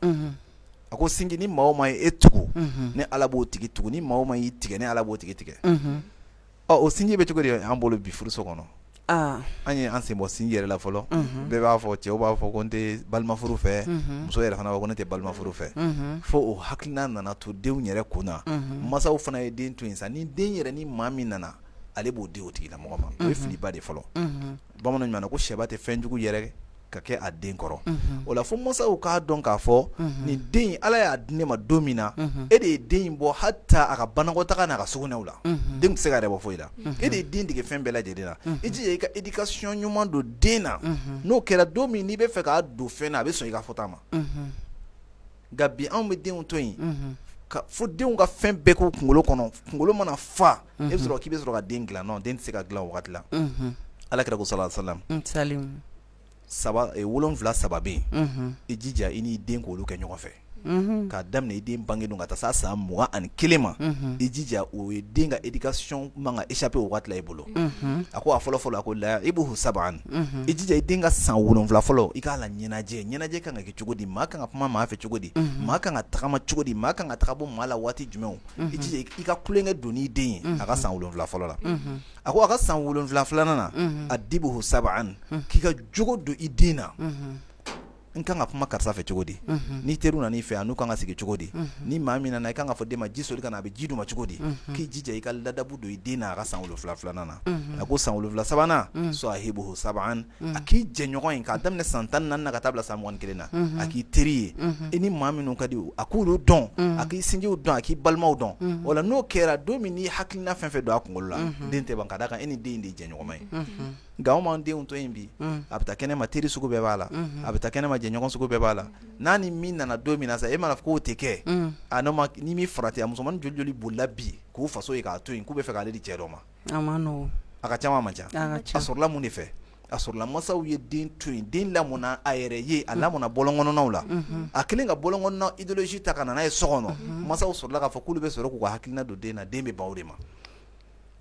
A ko sinji, ni maa o maa ye e tugu, ne Ala b'o tigi tugu, ni maa o maa y'i tigɛ, ne Ala b'o tigi tigɛ. Ɔ o sinji bɛ cogo di an bolo bi furuso kɔnɔ? An ye an sen bɔ sinji yɛrɛ la fɔlɔ. Bɛɛ b'a fɔ, cɛw b'a fɔ ko n tɛ balima furu fɛ, muso yɛrɛ fana b'a fɔ ko ne tɛ balima furu fɛ. Fo o hakilina nana to denw yɛrɛ kun na, masaw fana ye den to yen sa, ni den yɛrɛ ni maa min nana, ale b'o di o tigilamɔgɔ ma. O ye filiba de fɔlɔ. Bamananw ɲuman ko sɛba tɛ fɛnjugu yɛrɛ ka kɛ a den kɔrɔ. O la fo masaw k'a dɔn k'a fɔ nin den Ala y'a di ne ma don min na, e de ye den in bɔ hata a ka banakɔtaga n'a ka sugunɛw la, den tɛ se k'a yɛrɛ bɔ foyi la, e de ye den dege fɛn bɛɛ lajɛlen na. I jija i ka éducation ɲuman don den na, n'o kɛra don min n'i bɛ fɛ k'a don fɛn na, a bɛ sɔn i ka fɔta ma. Nka bi anw bɛ denw to yen fo denw ka fɛn bɛɛ k'u kunkolo kɔnɔ, kunkolo mana fa, e bɛ sɔrɔ k'i bɛ sɔrɔ ka den dilan. Non, den tɛ se ka dilan o waati la. Ala kira ko sallallahu alaihi wasallam, 7 saba bɛ yen, i jija i n'i den k'olu kɛ ɲɔgɔn fɛ, k'a daminɛ i den bange don ka taa s'a san 21 ma. I jija, o ye den ka éducation man ka échapper o waati la i bolo. A ko a fɔlɔ fɔlɔ, a ko la'ibuhu sab'an, i jija i den ka san 7 fɔlɔ i k'a la ɲɛnajɛ. Ɲɛnajɛ kan ka kɛ cogo di? Maa kan ka kuma maa fɛ cogo di? Maa kan ka tagama cogo di? Maa kan ka taga bɔ maa la waati jumɛn? I jija i ka tulonkɛ don n'i den ye a ka san 7 fɔlɔ la. A ko a ka san 7 filanan na, adibuhu sab'an, k'i ka jogo don i den na. N kan ka kuma karisa fɛ cogo di? Ni teri nana i fɛ yan, n'u kan ka sigi cogo di? Ni maa min nana, i kan ka fɔ den ma ji soli ka na, a bɛ ji d'u ma cogo di? K'i jija i ka ladabu don i den na a ka san 7 filanan na. A ko san 7 sabanan, sahibuhu sab'an, a k'i jɛɲɔgɔn ye k'a daminɛ san 14 na ka taa bila san 21 na, a k'i teri ye, i ni maa minnu ka di, a k'olu dɔn, a k'i sinjiw dɔn, a k'i balimaw dɔn. O la n'o kɛra, don min n'i hakilina fɛn fɛn don a kunkolo la, den tɛ ban, ka d'a kan e ni den de ye jɛɲɔgɔnma ye. Nka anw b'an denw to yen bi, a bɛ taa kɛnɛma, teri sugu bɛɛ b'a la, a bɛ taa kɛnɛma, jɛɲɔgɔn sugu bɛɛ b'a la. N'a ni min nana don min na sa, e mana fɔ k'o tɛ kɛ, a n'i m'i farati, a musomannin joli joli bolila bi k'u faso ye k'a to yen k'u bɛ fɛ k'ale di cɛ dɔ ma? A ka ca, man ca. A sɔrɔla mun de fɛ? A sɔrɔla masaw ye den to yen, den lamɔna a yɛrɛ ye, a lamɔna bɔlɔn kɔnɔnaw la. A kɛlen ka bɔlɔn kɔnɔna idéologie ta ka na n'a ye so kɔnɔ, masaw sɔrɔla k'a fɔ k'olu bɛ sɔrɔ k'u ka hakilina don den na, den bɛ ban o de ma.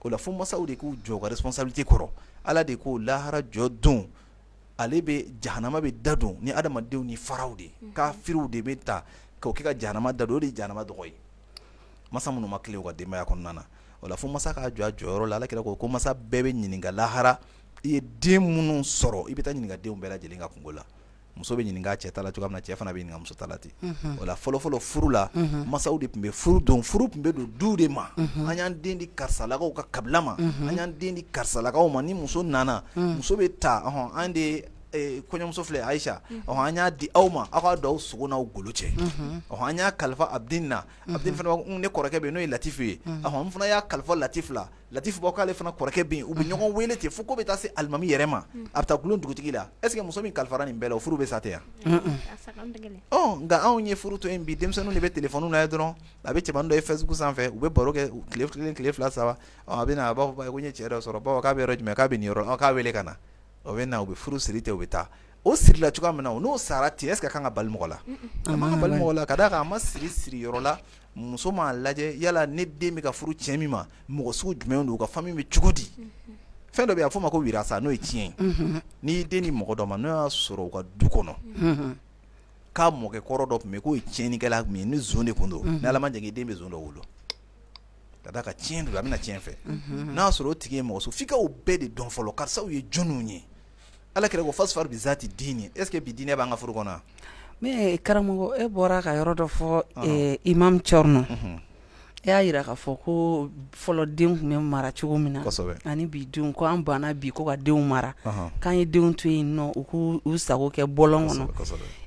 O la fo masaw de k'u jɔ u ka responsabilité kɔrɔ. Ala de ko lahara jɔ don, ale bɛ jahanama bɛ da don ni adamadenw ni faraw de ye, kafiriw de bɛ ta k'o kɛ ka jahanama da don, o de ye jahanama dɔgɔ ye. Masa minnu ma tilen u ka denbaya kɔnɔna na, o la fo masa k'a jɔ a jɔyɔrɔ la. Ala kira ko ko masa bɛɛ bɛ ɲininka lahara, i ye den minnu sɔrɔ, i bɛ taa ɲininka denw bɛɛ lajɛlen ka kunko la. Muso bɛ ɲininka cɛ ta la cogoya min na, cɛ fana bɛ ɲininka muso ta la ten. O la fɔlɔfɔlɔ furu la, masaw de tun bɛ furu don, furu tun bɛ don du de ma. An y'an den di karisalakaw ka kabila ma, an y'an den di karisalakaw ma. Ni muso nana, muso bɛ ta, ɔhɔn, an de kɔɲɔmuso filɛ Ayisa, ɔhɔn, an y'a di aw ma aw ka don aw sogo n'aw golo cɛ, ɔhɔn, an y'a kalifa Abudini na, Abudini fana b'a fɔ ne kɔrɔkɛ bɛ yen n'o ye Latifu ye, ɔhɔn, n fana y'a kalifa Latifu la, Latifu b'a fɔ k'ale fana kɔrɔkɛ bɛ yen, u bɛ ɲɔgɔn wele ten fo ko bɛ taa se alimami yɛrɛ ma, a bɛ taa gulon dugutigi la est ce que muso min kalifara nin bɛɛ la o furu bɛ sa ten wa? Ɔ nka anw ye furu to yen bi, denmisɛnninw de bɛ téléphone lajɛ dɔrɔn, a bɛ cɛmannin dɔ ye Facebook sanfɛ, u bɛ baro kɛ tile kelen tile fila saba, a bɛ na a b'a fɔ ko n ye cɛ dɔ sɔrɔ, bawo k'a bɛ yɔrɔ jumɛn, k'a bɛ nin yɔrɔ la, k'a wele ka na. O bɛ na u bɛ furu siri ten u bɛ taa o sirila cogoya min na n'o sara ten est ce que a kan ka bali mɔgɔ la, a man ka bali mɔgɔ la ka d'a kan a ma siri siri yɔrɔ la muso m'a lajɛ yala ne den bɛ ka furu cɛ min ma mɔgɔ sugu jumɛn don u ka famille bɛ cogo di fɛn dɔ bɛ yen a bɛ f'o ma ko wirasa n'o ye tiɲɛ ye n'i y'i den di mɔgɔ dɔ ma n'o y'a sɔrɔ u ka du kɔnɔ k'a mɔkɛ kɔrɔ dɔ tun bɛ yen k'o ye tiɲɛnikɛla tun ye ni zon de tun don ni Ala ma jan kɛ i den bɛ zon dɔ wolo ka d'a kan tiɲɛ don a bɛna tiɲɛ fɛ n'a y'a sɔrɔ o tigi ye mɔgɔ f'i ka o bɛɛ de dɔn fɔlɔ karisaw ye jɔnw ye ala kira ko fasfar bi zati dini est ce que bi diinɛ b'an ka furu kɔnɔ mais karamɔgɔ e bɔra ka yɔrɔ dɔ fɔ imam Cɔrɔnɔ e y'a jira k'a fɔ ko fɔlɔ den tun bɛ mara cogo min na ani bi denw ko an banna bi ko ka denw mara k'an ye denw to yen nɔ u k'u sago kɛ bɔlɔn kɔnɔ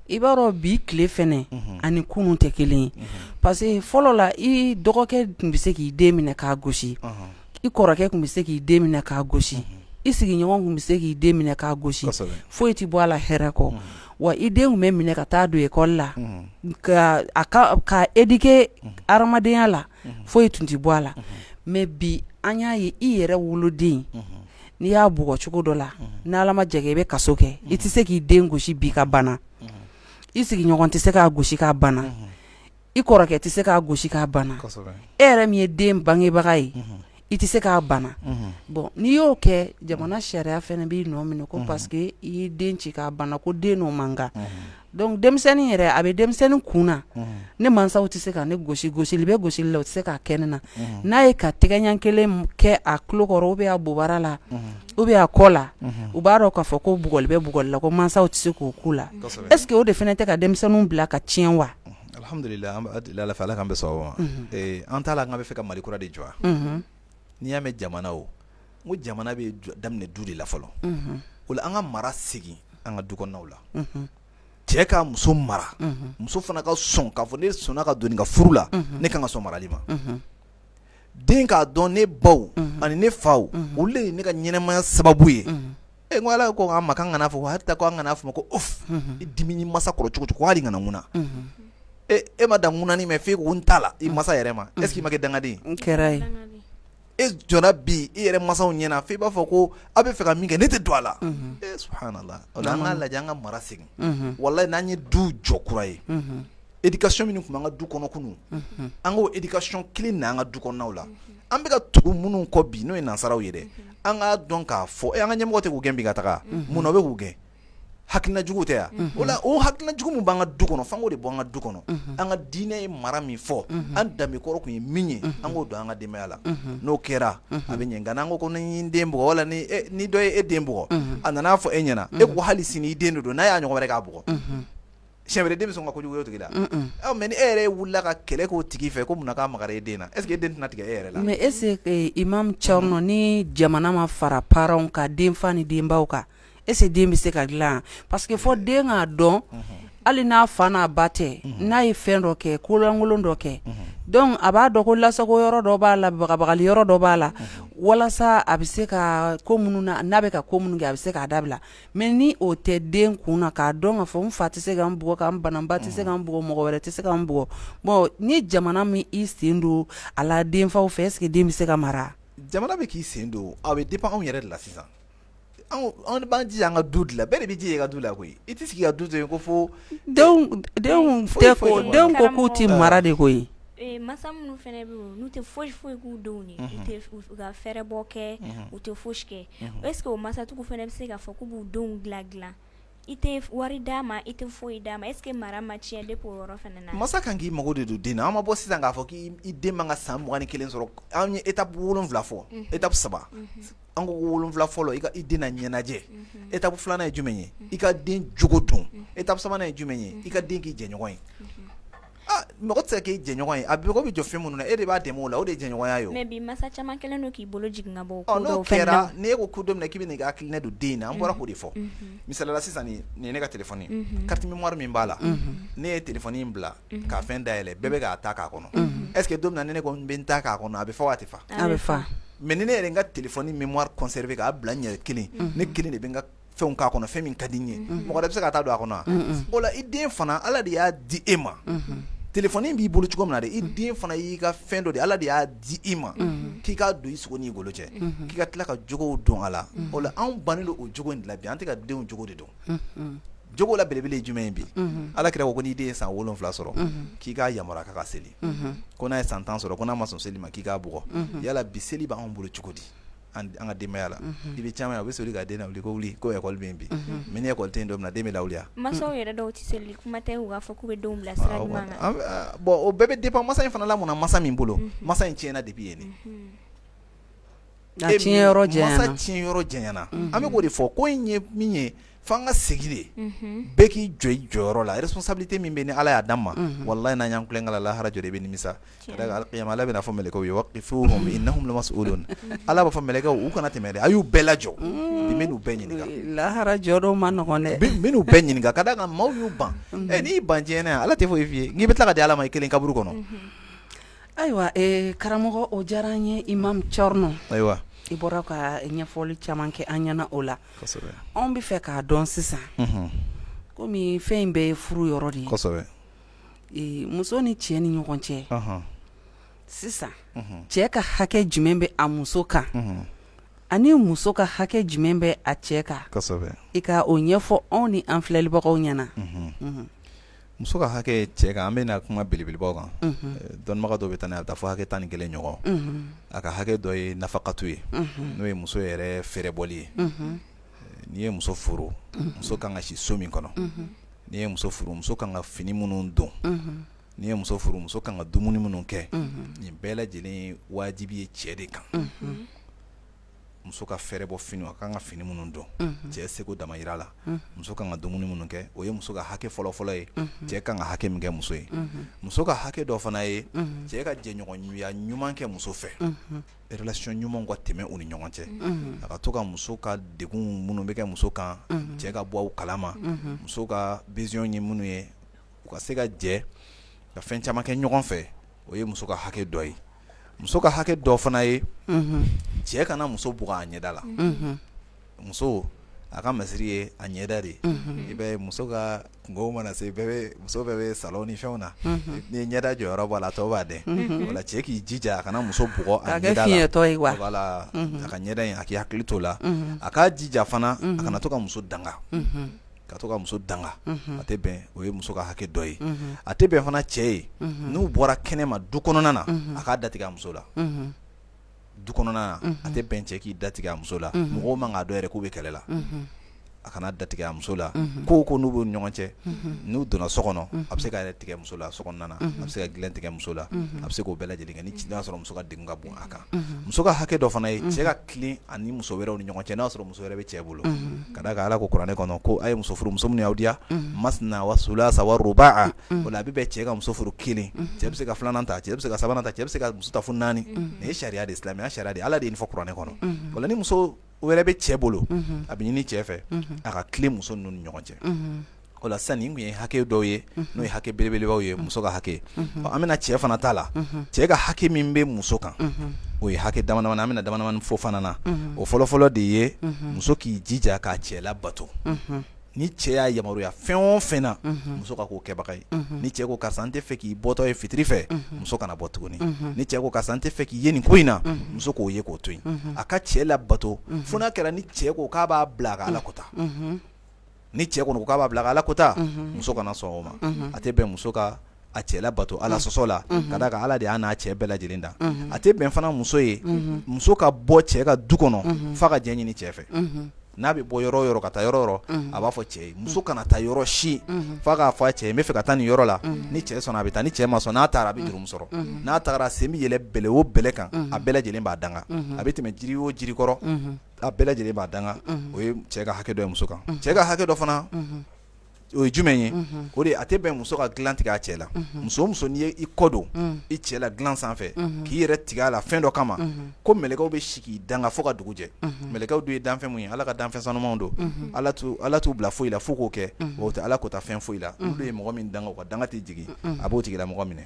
i b'a dɔn bi tile fɛnɛ ani kunun tɛ kelen ye parce que fɔlɔ la i dɔgɔkɛ tun bɛ se k'i den minɛ k'a gosi i kɔrɔkɛ tun bɛ se k'i den minɛ k'a gosi i sigiɲɔgɔn tun bɛ se k'i den minɛ k'a gosi foyi tɛ bɔ a la hɛrɛ kɔ wa i den tun bɛ minɛ ka taa don ekɔli la ka éduquer hadamadenya la foyi tun tɛ bɔ a la mais bi an y'a ye i yɛrɛ woloden n'i y'a bugɔ cogo dɔ la n'Ala ma jɛ i bɛ kaso kɛ i tɛ se k'i den gosi bi ka bana i sigiɲɔgɔn tɛ se k'a gosi k'a bana i kɔrɔkɛ tɛ se k'a gosi k'a bana e yɛrɛ min ye den bangebaga ye i tɛ se k'a bana bon n'i y'o kɛ jamana sariya fana b'i nɔ minɛ ko parce que i y'i den ci k'a bana ko den n'o man kan donc denmisɛnnin yɛrɛ a bɛ denmisɛnnin kun na ne mansaw tɛ se ka ne gosi gosili bɛ gosili la u tɛ se k'a kɛ ne na n'a ye ka tɛgɛ ɲɛ kelen kɛ a tulo kɔrɔ ou bien a bobara la ou bien a kɔ la u b'a dɔn k'a fɔ ko bugɔli bɛ bugɔli la ko mansaw tɛ se k'o k'u la est ce que o de fana tɛ ka denmisɛnninw bila ka tiɲɛ wa Alhamdulillah an b'a deli Ala fɛ Ala k'an bɛn sawaba ma an t'a la an bɛ fɛ ka Mali kura de jɔ wa n'i y'a mɛn jamana o n ko jamana bɛ daminɛ du de la fɔlɔ o la an ka mara segin an ka du kɔnɔnaw la cɛ ka muso mara muso fana ka sɔn k'a fɔ ne sɔnna ka don nin ka furu la ne kan ka sɔn marali ma den k'a dɔn ne baw ani ne faw olu de ye ne ka ɲɛnamaya sababu ye e ko Ala ko an ma k'an kana fɔ hata ko an kana fɔ ko uff i dimina masa kɔrɔ cogo cogo hali kana ŋuna e ma dan ŋunani mɛ f'e ko n t'a la i masa yɛrɛ ma est ce que i ma kɛ dangaden ye kɛra ye e jɔra bi i yɛrɛ masaw ɲɛna f'i b'a fɔ ko aw bɛ fɛ ka min kɛ ne tɛ don a la e subhanallah o la an k'a lajɛ an ka mara segin walahi n'an ye du jɔ kura ye éducation minnu tun b'an ka du kɔnɔ kunun an k'o éducation kelen na an ka du kɔnɔnaw la an bɛ ka tugu minnu kɔ bi n'o ye nansaraw ye dɛ an k'a dɔn k'a fɔ an ka ɲɛmɔgɔ tɛ k'u gɛn bi ka taga mun na u bɛ k'u gɛn hakilina jugu tɛ yan o la o hakilina jugu min b'an ka du kɔnɔ f'an k'o de bɔ an ka du kɔnɔ an ka diinɛ ye mara min fɔ an danbe kɔrɔ tun ye min ye an k'o don an ka denbaya la n'o kɛra a bɛ ɲɛ nka n'an ko ko ni n den bugɔ wala ni dɔ ye e den bugɔ a nana fɔ e ɲɛna e ko hali sini i den de don n'a y'a ɲɔgɔn wɛrɛ k'a bugɔ siɲɛ wɛrɛ den bɛ sɔn ka kojugu kɛ o tigi la mais ni e yɛrɛ wulila ka kɛlɛ k'o tigi fɛ ko munna k'a magara e den na est ce que e den tɛna tigɛ e yɛrɛ la mais est ce que imam Cɔrɔnɔ ni jamana ma fara parents kan denfa ni denbaw kan est ce que den bɛ se ka dilan parce que fo den k'a dɔn hali n'a fa n'a ba tɛ n'a ye fɛn dɔ kɛ kolankolon dɔ kɛ donc a b'a dɔn ko lasago yɔrɔ dɔ b'a la bagabagali yɔrɔ dɔ b'a la walasa a bɛ se ka ko minnu na n'a bɛ ka ko minnu kɛ a bɛ se k'a dabila mais ni o tɛ den kun na k'a dɔn k'a fɔ n fa tɛ se ka n bugɔ ka n bana n ba tɛ se ka n bugɔ mɔgɔ wɛrɛ tɛ se ka n bugɔ bon ni jamana m'i sen don a la denfaw fɛ est ce que den bɛ se ka mara jamana bɛ k'i sen don a bɛ dépend anw yɛrɛ de la sisan anw b'an jija an ka du dilan bɛɛ de b'i jija i ka du la koyi i tɛ sigi ka du to yen ko fo denw ko k'u tɛ mara de koyi Masa minnu fana bɛ yen n'u tɛ foyi foyi k'u denw ye u tɛ u ka fɛɛrɛbɔ kɛ u tɛ fosi kɛ est ce que o masatigiw fana bɛ se k'a fɔ k'u b'u denw dilan dilan i tɛ wari d'a ma i tɛ foyi d'a ma est ce que mara ma tiɲɛ depuis o yɔrɔ fana na masa kan k'i mago de don den na an ma bɔ sisan k'a fɔ k'i den man ka san 21 sɔrɔ an ye étape 7 fɔ étape 3 an ko 7 fɔlɔ i ka i den laɲɛnajɛ étape filanan ye jumɛn ye i ka den jogo dɔn étape sabanan ye jumɛn ye i ka den k'i jɛɲɔgɔn ye. Mɔgɔ tɛ se k'i jɛɲɔgɔn ye, a mɔgɔ bɛ jɔ fɛn minnu na, e de b'a dɛmɛ o la, o de ye jɛɲɔgɔnya ye. Mais bi masa caman kɛlen don k'i bolo jigin ka bɔ ko dɔw fɛnɛ na. N'o kɛra, n'e ko ko don min na k'i bɛ n'i ka hakilina don den in na, an bɔra k'o de fɔ. Misali la sisan nin ye ne ka téléphone ye, carte mémoire min b'a la, ne ye téléphone in bila ka fɛn dayɛlɛ, bɛɛ bɛ k'a ta k'a kɔnɔ. Est ce que don min na ni ne ko n bɛ n ta k'a kɔnɔ, a bɛ fa wa a tɛ fa? A bɛ fa. Mais ni ne yɛrɛ n ka téléphone mémoire conserver k'a bila n yɛrɛ kelen, ne kelen de bɛ n ka fɛnw k'a kɔnɔ, fɛn min ka di n ye, mɔgɔ wɛrɛ bɛ se ka taa don a kɔnɔ wa? O la i den fana, Ala de y'a di e ma, téléphone b'i bolo cogo min na dɛ, i den fana y'i ka fɛn dɔ de, Ala de y'a di i ma k'i k'a don i sogo n'i golo cɛ, k'i ka tila ka jogow don a la. O la anw bannen don o jogo in de la bi, an tɛ ka denw jogo de dɔn. Jogo la belebele ye jumɛn ye bi? Ala kira ko ko n'i den ye san 7 sɔrɔ, k'i k'a yamaruya k'a ka seli, ko n'a ye san 10 sɔrɔ, ko n'a ma sɔn seli ma, k'i k'a bugɔ. Yala bi seli b'anw bolo cogo di an ka denbaya la? I bɛ caman ye, u bɛ soli ka den lawuli ko wuli ko école bɛ yen bi, mais ni école tɛ yen don min na, den bɛ lawuli wa? Masaw yɛrɛ dɔw tɛ seli, kuma tɛ u k'a fɔ k'u bɛ denw bila sira ɲuman kan. Bon, o bɛɛ bɛ dépend masa in fana lamɔna masa min bolo, masa in tiɲɛna depuis yen de. A tiɲɛ yɔrɔ janyana. Masa tiɲɛ yɔrɔ janyana. An bɛ k'o de fɔ, ko in ye min ye, f'an ka segin de, bɛɛ k'i jɔ i jɔyɔrɔ la. Responsabilité min bɛ ni Ala y'a d'an ma, walahi n'an y'an tulonkɛ a la, lahara jɔ i bɛ nimisa. Ka d'a kan alikiyama Ala bɛna fɔ mɛlɛkɛw ye waqifuhum innahum lamas'ulun. Ala b'a fɔ mɛlɛkɛw u kana tɛmɛ dɛ, a y'u bɛɛ lajɔ bi, n bɛn'u bɛɛ ɲininka. Lahara jɔ don man nɔgɔn dɛ. N bɛn'u bɛɛ ɲininka, ka d'a kan maaw y'u ban. Ɛ n'i ban diɲɛ na yan, Ala tɛ foyi f'i ye, n'i bɛ tila ka di Ala ma i kelen kaburu kɔnɔ. Ayiwa, karamɔgɔ, o diyara an ye, Imam Cɔrɔnɔ. Ayiwa. I bɔra ka ɲɛfɔli caman kɛ an ɲɛna o la. Anw bɛ fɛ k'a dɔn sisan, komi fɛn in bɛɛ ye furu yɔrɔ de ye. Muso ni cɛ ni ɲɔgɔn cɛ sisan, cɛ ka hakɛ jumɛn bɛ a muso kan ani muso ka hakɛ jumɛn bɛ a cɛ kan? I ka o ɲɛfɔ anw ni an filɛlibagaw ɲɛna. Muso ka hakɛ cɛ kan, an bɛna kuma belebelebaw kan. Dɔnnibaga dɔw bɛ taa n'a ye, a bɛ taa fo hakɛ 11 ɲɔgɔn. A ka hakɛ dɔ ye nafakatu ye, n'o ye muso yɛrɛ fɛɛrɛbɔli ye. N'i ye muso furu, muso kan ka si so min kɔnɔ. N'i ye muso furu, muso kan ka fini minnu don. N'i ye muso furu, muso kan ka dumuni minnu kɛ. Nin bɛɛ lajɛlen ye wajibi ye cɛ de kan. Muso ka fɛɛrɛbɔ fini, a kan ka fini minnu don, cɛ seko damayira la. Muso kan ka dumuni minnu kɛ, o ye muso ka hakɛ fɔlɔfɔlɔ ye, cɛ kan ka hakɛ min kɛ muso ye. Muso ka hakɛ dɔ fana ye cɛ ka jɛɲɔgɔnya ɲuman kɛ muso fɛ, relation ɲuman ka tɛmɛ u ni ɲɔgɔn cɛ. A ka to ka muso ka degun minnu bɛ kɛ muso kan, cɛ ka bɔ a kalama. Muso ka besoin ye minnu ye, u ka se ka jɛ ka fɛn caman kɛ ɲɔgɔn fɛ, o ye muso ka hakɛ dɔ ye. Muso ka hakɛ dɔ fana ye, cɛ kana muso bugɔ a ɲɛda la. Muso a ka masiri ye a ɲɛda de ye. I bɛ muso ka kunko mana se, muso bɛɛ bɛ salon ni fɛnw na, ni ɲɛda jɔyɔrɔ b'a la, a tɔ b'a dɛn. O la cɛ k'i jija a kana muso bugɔ a ɲɛda la. Voilà, a ka ɲɛda in, a k'i hakili t'o la. A k'a jija fana a kana to ka muso danga. Ka to ka muso danga, a tɛ bɛn, o ye muso ka hakɛ dɔ ye. A tɛ bɛn fana cɛ ye, n'u bɔra kɛnɛ ma du kɔnɔna na, a k'a datigɛ a muso la. Du kɔnɔna na, a tɛ bɛn cɛ k'i datigɛ a muso la. Mɔgɔw man k'a dɔn yɛrɛ k'u bɛ kɛlɛ la. A kana datigɛ a muso la. Ko ko n'u bɛ ɲɔgɔn cɛ, n'u donna so kɔnɔ, a bɛ se ka yɛrɛ tigɛ muso la so kɔnɔna na, a bɛ se ka gɛlɛn tigɛ muso la, a bɛ se k'o bɛɛ lajɛlen kɛ ni n'a sɔrɔ muso ka degun ka bon a kan. Muso ka hakɛ dɔ fana ye cɛ ka tilen a ni muso wɛrɛw ni ɲɔgɔn cɛ, n'a y'a sɔrɔ muso wɛrɛ bɛ cɛ bolo. Ka d'a kan Ala ko kuranɛ kɔnɔ ko a ye muso furu, muso minnu y'aw diya, masna wa sulasa wa rubaa. O la a bɛ bɛn cɛ ka muso furu kelen, cɛ bɛ se ka filanan ta, cɛ bɛ se ka sabanan ta, cɛ bɛ se ka muso ta fo naani. Nin ye sariya de ye, silamɛya sariya de ye, Ala de ye nin fɔ kuranɛ kɔnɔ. O la ni muso wɛrɛ bɛ cɛ bolo, a bɛ ɲini cɛ fɛ a ka tilen muso ninnu ni ɲɔgɔn cɛ. O la sisan nin tun ye hakɛ dɔw ye, n'o ye hakɛ belebelebaw ye, muso ka hakɛ. An bɛna cɛ fana ta la. Cɛ ka hakɛ min bɛ muso kan, o ye hakɛ damadamani, an bɛna damadamani fɔ fana na. O fɔlɔfɔlɔ de ye muso k'i jija k'a cɛ labato. Ni cɛ y'a yamaruya fɛn o fɛn na, muso ka k'o kɛbaga ye. Ni cɛ ko karisa n tɛ fɛ k'i bɔtɔ ye fitiri fɛ, muso kana bɔ tuguni. Ni cɛ ko karisa n tɛ fɛ k'i ye nin ko in na, muso k'o ye k'o to yen. A ka cɛ labato fo n'a kɛra ni cɛ ko k'a b'a bila a ka Ala kota. Ni cɛ kɔni ko k'a b'a bila a ka Ala kota, muso kana sɔn o ma. A tɛ bɛn muso ka a cɛ labato Ala sɔsɔ la, ka d'a kan Ala de y'a n'a cɛ bɛɛ lajɛlen da. A tɛ bɛn fana muso ye, muso ka bɔ cɛ ka du kɔnɔ f'a ka jɛn ɲini cɛ fɛ. N'a bɛ bɔ yɔrɔ o yɔrɔ ka taa yɔrɔ o yɔrɔ, a b'a fɔ cɛ ye. Muso kana taa yɔrɔ si f'a k'a fɔ a cɛ ye n bɛ fɛ ka taa nin yɔrɔ la. Ni cɛ sɔnna a bɛ taa, ni cɛ ma sɔn, n'a taara a bɛ jurumu sɔrɔ. N'a taara, sen bɛ yɛlɛ bɛlɛ o bɛlɛ kan, a bɛɛ lajɛlen b'a danga. A bɛ tɛmɛ jiri o jiri kɔrɔ, a bɛɛ lajɛlen b'a danga. O ye cɛ ka hakɛ dɔ ye muso kan. Cɛ ka hakɛ dɔ fana, O ye jumɛn ye? O de, a tɛ bɛn muso ka dilan tigɛ a cɛ la. Muso o muso, n'i ye i kɔ don i cɛ la dilan sanfɛ, k'i yɛrɛ tigɛ a la fɛn dɔ kama, ko mɛlɛkɛw bɛ si k'i danga fo ka dugu jɛ. Mɛlɛkɛw dun ye danfɛn mun ye? Ala ka danfɛn sanumanw don. Ala t'u bila foyi la fo k'o kɛ, o tɛ Ala kota fɛn foyi la. Olu ye mɔgɔ min danga, u ka danga tɛ jigin, a b'o tigilamɔgɔ minɛ.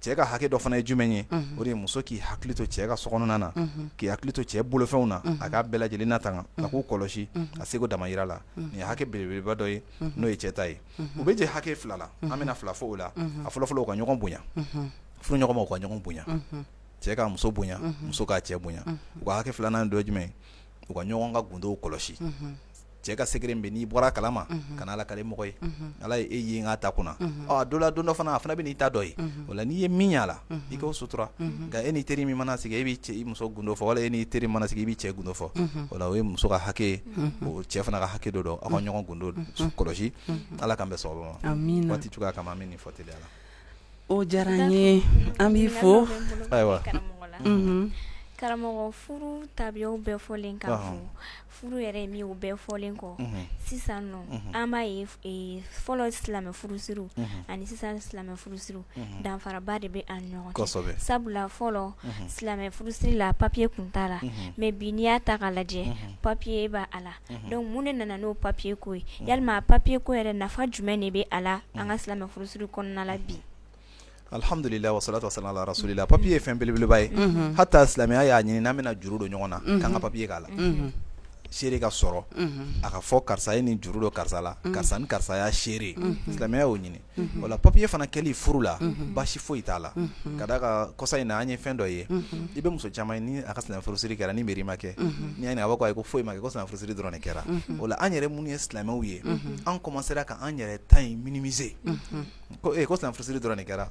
Cɛ ka hakɛ dɔ fana ye jumɛn ye? O de ye muso k'i hakili to cɛ ka sokɔnɔna na, k'i hakili to cɛ bolofɛnw na, a k'a bɛɛ lajɛlen natanga, a k'u kɔlɔsi a seko damayira la. Nin ye hakɛ belebeleba dɔ ye, n'o ye cɛ ta ye. U bɛ jɛ hakɛ fila la, an bɛna fila fɔ o la. A fɔlɔfɔlɔ, u ka ɲɔgɔn bonya. Furuɲɔgɔnmaw u ka ɲɔgɔn bonya, cɛ ka muso bonya, muso k'a cɛ bonya. U ka hakɛ filanan dɔ ye jumɛn ye? U ka ɲɔgɔn ka gundow kɔlɔsi. Cɛ ka secret bɛ, n'i bɔra kalama, kana lakale mɔgɔ ye. Ala ye e ye n ta kunna dɔ la, don dɔ fana a fana bɛ n'i ta dɔ ye. O la, n'i ye min y'a la, i k'o sutura. Nka e ni teri min mana sigi, e b'i cɛ i muso gundo fɔ, wala e n'i teri mana sigi, i b'i cɛ gundo fɔ. O la, o ye muso ka hakɛ ye, o cɛ fana ka hakɛ dɔ don. Aw ka ɲɔgɔn gundo kɔlɔsi. Ala k'an bɛn sababu ma. Waati cogoya kama, an bɛ nin fɔ teliya la. O diyara n ye, an b'i fo. Ayiwa. Karamɔgɔ, furu tabiyaw bɛɛ fɔlen ka fo, furu yɛrɛ min, o bɛɛ fɔlen kɔ, sisan nɔ an b'a ye fɔlɔ silamɛ furusiriw ani sisan silamɛ furusiriw, danfaraba de bɛ an ɲɔgɔn cɛ. Sabula fɔlɔ silamɛ furusiri la, papier tun t'a la, mais bi n'i y'a ta k'a lajɛ, papier b'a la. Donc mun de nana n'o papier ko ye? Yalima papier ko yɛrɛ nafa jumɛn de bɛ a la an ka silamɛ furusiri kɔnɔna la bi? Alhamdulillah wa salatu wa salam ala rasulillah. Papier ye fɛn belebeleba ye. Hata silamɛya y'a ɲini, n'an bɛna juru don ɲɔgɔn na, k'an ka papier k'a la, seere ka sɔrɔ, a ka fɔ karisa ye nin juru don karisa la, karisa ni karisa y'a seere. Silamɛya y'o ɲini. O la, papier fana kɛli furu la, baasi foyi t'a la. Ka d'a kan, kɔsa in na, an ye fɛn dɔ ye, i bɛ muso caman ye, ni a ka silamɛ furusiri kɛra, ni mairie ma kɛ, n'i y'a ɲininka, a b'a fɔ ko ayi, ko foyi ma kɛ, ko silamɛ furusiri dɔrɔn de kɛra. O la, an yɛrɛ minnu ye silamɛw ye, an commencera ka an yɛrɛ ta in minimiser, ko ko silamɛ furusiri dɔrɔn de kɛra.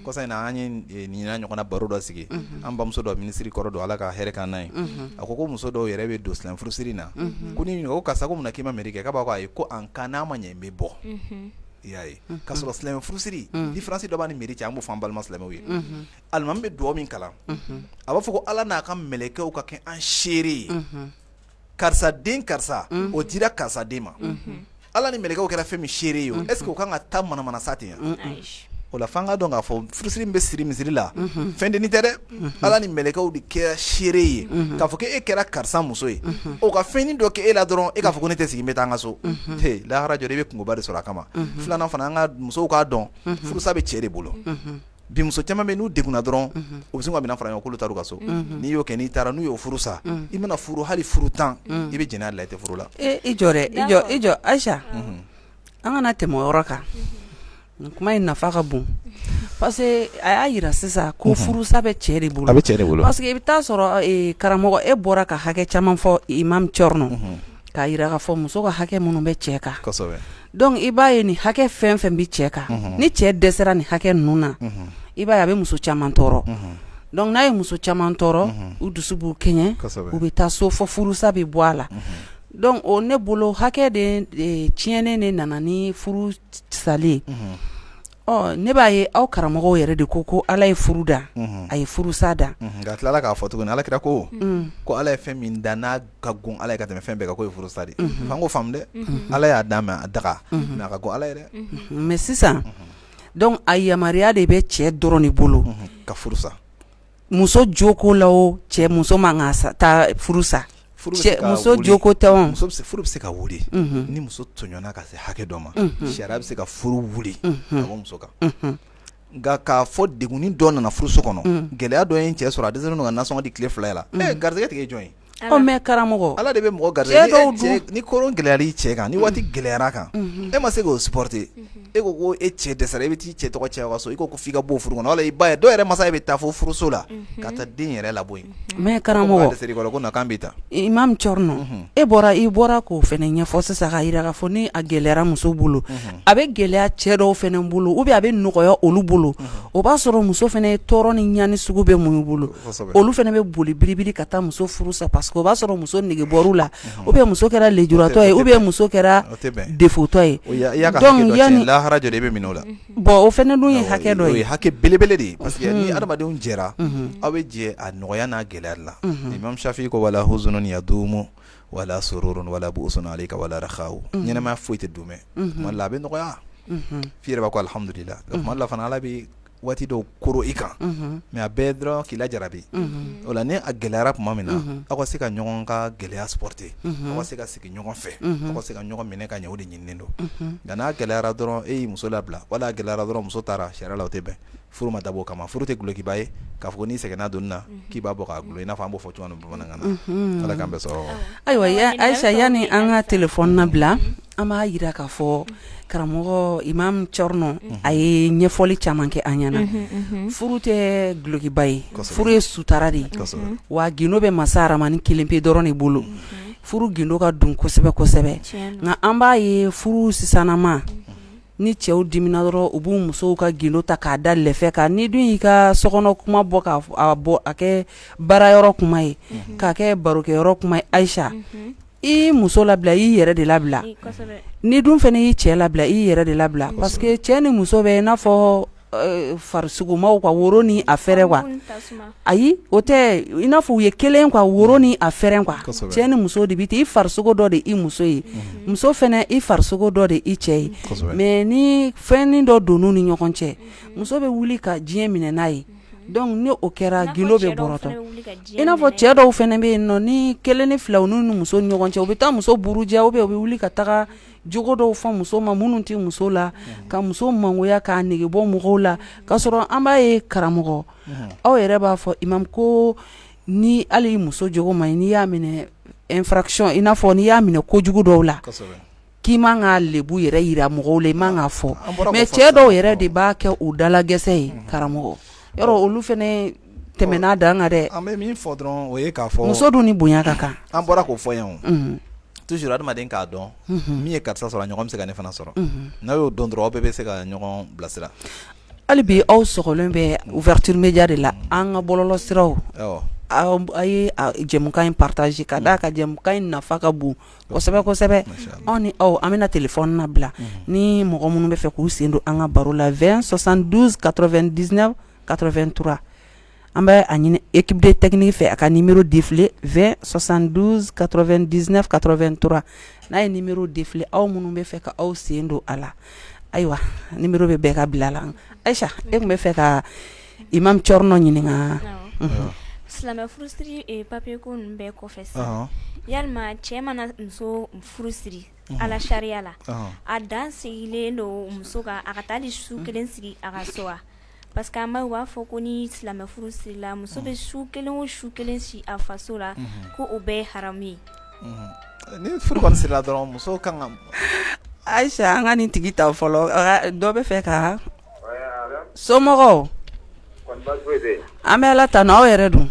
Kɔsa in na, an ye nin ɲɔgɔnna baro dɔ sigi. An bamuso dɔ, minisiri kɔrɔ don, Ala ka hɛrɛ k'an n'a ye, a ko muso dɔw yɛrɛ bɛ don silamɛ furusiri na, ko ni ko karisa, ko mun na k'i ma mairie kɛ? K'a b'a fɔ ayi, ko en cas n'a ma ɲɛ, n bɛ bɔ. I y'a ye k'a sɔrɔ silamɛ furusiri, différence dɔ b'a ni mairie cɛ. An b'o fɔ an balima silamɛw ye. Alimami bɛ dugawu min kalan, a b'a fɔ ko Ala n'a ka mɛlɛkɛw ka kɛ an seere ye, karisa den karisa, o dira karisa den ma. Ala ni mɛlɛkɛw kɛra fɛn min seere ye, est ce que o kan ka taa manamana sa ten? O la, f'an ka dɔn k'a fɔ furusiri min bɛ siri misiri la, fɛn dennin tɛ dɛ. Ala ni mɛlɛkɛw de kɛra seere ye k'a fɔ k'e kɛra karisa muso ye. O ka fɛnnin dɔ kɛ e la dɔrɔn, e k'a fɔ ko ne tɛ sigi, n bɛ taa n ka so, lahara jɔ, i bɛ kunkoba de sɔrɔ a kama. Filanan fana, an ka musow k'a dɔn, furusa bɛ cɛ de bolo. Bi muso caman bɛ, n'u degunna dɔrɔn, u bɛ sin ka minɛn fara ɲɔgɔn k'olu taara u ka so. N'i y'o kɛ, n'i taara, n'u y'o furu sa, i mana furu hali furu 10, i bɛ jɛnɛya de la, i tɛ furu la. I jɔ dɛ, i jɔ, i jɔ Ayisa, an kana tɛmɛ o yɔrɔ kan. Nin kuma in nafa ka bon, parce que a y'a jira sisan ko furusa bɛ cɛ de bolo. A bɛ cɛ de bolo. Parce que i bɛ taa sɔrɔ, karamɔgɔ, e bɔra ka hakɛ caman fɔ, imam Cɔrɔnɔ, k'a jira k'a fɔ muso ka hakɛ minnu bɛ cɛ kan. Kosɛbɛ. Donc i b'a ye, nin hakɛ fɛn fɛn bɛ cɛ kan, ni cɛ dɛsɛra nin hakɛ ninnu na, i b'a ye a bɛ muso caman tɔɔrɔ. Donc n'a ye muso caman tɔɔrɔ, u dusu b'u kɛɲɛ, u bɛ taa so fo furusa bɛ bɔ a la. Donc o ne bolo, hakɛ de tiɲɛnen de nana ni furu salen. Ɔ ne b'a ye, aw karamɔgɔw yɛrɛ de ko ko Ala ye furu da, a ye furusa da. Nka a tilala k'a fɔ tuguni, Alakira ko ko Ala ye fɛn min da n'a ka gon Ala ye ka tɛmɛ fɛn bɛɛ kan, k'o ye furusa de ye. F'an k'o faamu dɛ. Ala y'a da, mais a daga, mais a ka gon Ala ye dɛ. Mais sisan, donc a yamaruya de bɛ cɛ dɔrɔn de bolo ka furu sa. Muso joko la, o cɛ, muso man ka taa furu sa. Muso joko tɛ. Muso furu bɛ se ka wuli ni muso tɔɲɔna ka se hakɛ dɔ ma. Sariya bɛ se ka furu wuli ka bɔ muso kan. Nka k'a fɔ degunni dɔ nana furuso kɔnɔ, gɛlɛya dɔ ye n cɛ sɔrɔ, a dɛsɛlen don ka nasɔngɔ di tile 2 la, garisɛgɛ tigi ye jɔn ye? Mais karamɔgɔ, Ala de bɛ mɔgɔ garisɛgɛ. Ni koron gɛlɛyara i cɛ kan, ni waati gɛlɛyara kan, e ma se k'o supporter, e ko ko e cɛ dɛsɛra, e bɛ t'i cɛ tɔgɔ cɛn ka so, i ko ko f'i ka bɔ furu kɔnɔ. Wala i ba ye, dɔw yɛrɛ masa bɛ taa fo furuso la ka taa den yɛrɛ labɔ yen. Mais karamɔgɔ, ko na kan bɛ taa. Imam Cɔrɔnɔ, e bɔra, i bɔra k'o fana ɲɛfɔ sisan k'a jira k'a fɔ ni a gɛlɛyara muso bolo, a bɛ gɛlɛya cɛ dɔw fana bolo, ou bien a bɛ nɔgɔya olu bolo. O b'a sɔrɔ muso fana ye tɔɔrɔ ni ɲani sugu bɛɛ muɲu bolo, olu fana bɛ boli biribiri ka taa muso furu sa parce que o b'a sɔrɔ muso nege bɔr'u la ou bien muso kɛra lujuratɔ ye ou bien muso kɛra défautɔ ye. Donc yani lahara jɔ de bɛ minɛ o la. Bon, o fana dun ye hakɛ dɔ ye. O ye hakɛ belebele de ye parce que ni adamadenw jɛra, aw bɛ jɛ a nɔgɔya n'a gɛlɛya la. Imam Shafi ko wala huzunun yadumu wala sururun wala bu'usun alayka wala rakhaw. Ɲɛnamaya foyi tɛ duumɛ. Tuma dɔ la a bɛ nɔgɔya f'i yɛrɛ b'a ko alhamdulillah. Tuma dɔ la fana Ala bɛ waati dɔw koron i kan, mais a bɛɛ dɔrɔn k'i lajarabi. O la ni a gɛlɛyara tuma min na, aw ka se ka ɲɔgɔn ka gɛlɛya supporter, aw ka se ka sigi ɲɔgɔn fɛ, aw ka se ka ɲɔgɔn minɛ ka ɲɛ, o de ɲininen don. Nka n'a gɛlɛyara dɔrɔn e y'i muso labila, wala a gɛlɛyara dɔrɔn muso taara, sariya la o tɛ bɛn. Furu ma dabɔ o kama. Furu tɛ dulokiba ye k'a fɔ n'i sɛgɛnna donni na k'i b'a bɔ k'a dulon, i n'a fɔ an b'o fɔ cogoya min bamanankan na. Ala k'an bɛɛ sɔrɔ. Ayiwa Ayisa, yanni an ka téléphone nabila, an b'a jira k'a fɔ karamɔgɔ Imam Cɔrɔnɔ a ye ɲɛfɔli caman kɛ an ɲɛna. Furu tɛ dulokiba ye, furu ye sutara de ye, wa gindo bɛ masa Aramani kelen pe dɔrɔn de bolo. Furu gindo ka dun kosɛbɛ kosɛbɛ, nka an b'a ye furu sisanama ni cɛw dimina dɔrɔn, u b'u musow ka gindo ta k'a da lɛfɛ kan. Ni dun y'i ka sokɔnɔ kuma bɔ k'a bɔ a kɛ baarayɔrɔ kuma ye, k'a kɛ barokɛyɔrɔ kuma ye, Ayisa, i muso labila, i yɛrɛ de labila. Ni dun fana y'i cɛ labila, i yɛrɛ de labila, parce que cɛ ni muso bɛ i n'a fɔ farisogomaw ka woro ni a fɛrɛ quoi. Ayi, o tɛ i n'a fɔ u ye kelen quoi, woro ni a fɛrɛ quoi. Cɛ ni muso de bɛ i farisogo dɔ de i muso ye, muso fana i farisogo dɔ de i cɛ ye. Mais ni fɛn dɔ donn'u ni ɲɔgɔn cɛ, muso bɛ wuli ka diɲɛ minɛ n'a ye. Donc ni o kɛra, gindo bɛ bɔrɔtɔ. I n'a fɔ cɛ dɔw fana bɛ yen nɔ, ni kelen ni fila n'u ni muso ni ɲɔgɔn cɛ, u bɛ taa muso buruja, ou bien u bɛ wuli ka taga jogo dɔw fɔ muso ma minnu tɛ muso la, ka muso mangoya, k'a nege bɔ mɔgɔw la. K'a sɔrɔ an b'a ye, karamɔgɔ, aw yɛrɛ b'a fɔ imam ko ni hali muso jogo ma ɲi, n'i y'a minɛ infraction, i n'a fɔ n'i y'a minɛ kojugu dɔw la, k'i man ka lebu yɛrɛ yira mɔgɔw la, i man k'a fɔ. Mais cɛ dɔw yɛrɛ de b'a kɛ u dalagɛsɛ ye, karamɔgɔ. Yɔrɔ olu fana tɛmɛna dan kan dɛ. An bɛ min fɔ dɔrɔn, o ye k'a fɔ muso dun ni bonya ka kan. An bɔra k'o fɔ yan o. Toujours adamaden k'a dɔn min ye karisa sɔrɔ, a ɲɔgɔn bɛ se ka ne fana sɔrɔ. N'a y'o dɔn dɔrɔn, aw bɛɛ bɛ se ka ɲɔgɔn bilasira. Hali bi aw sɔgɔlen bɛ Ouverture Média de la, an ka bɔlɔlɔ siraw, aw ye jɛmukan in partage ka d'a ka jɛmukan in nafa ka bon kosɛbɛ kosɛbɛ. Aw ni aw, an bɛna téléphone nabila ni mɔgɔ minnu bɛ fɛ k'u sen don an ka baro la, 20 72 99 83. An bɛ a ɲini équipe de technique fɛ a ka numéro défiler, 20 72 99 83. N'a ye numéro défiler, aw minnu bɛ fɛ ka aw sen don a la, ayiwa, numéro bɛ bɛɛ ka bila la. Ayisa, e tun bɛ fɛ ka Imam Cɔrɔnɔ ɲininka. Silamɛ furusiri papier ko ninnu bɛɛ kɔfɛ sisan, yalima cɛ mana muso furu siri ala sariya la, a dan sigilen don muso kan a ka taa su kelen sigi a ka so wa? Parce que an b'a b'a fɔ ko ni silamɛ furu sirila, muso bɛ su kelen o su kelen si a faso la, ko o bɛɛ ye haramu ye. Ni furu kɔni sirila dɔrɔn, muso kan ka Ayisa, an ka nin tigi ta fɔlɔ. Dɔ bɛ fɛ ka somɔgɔw. An bɛ Ala tanu. Aw yɛrɛ dun?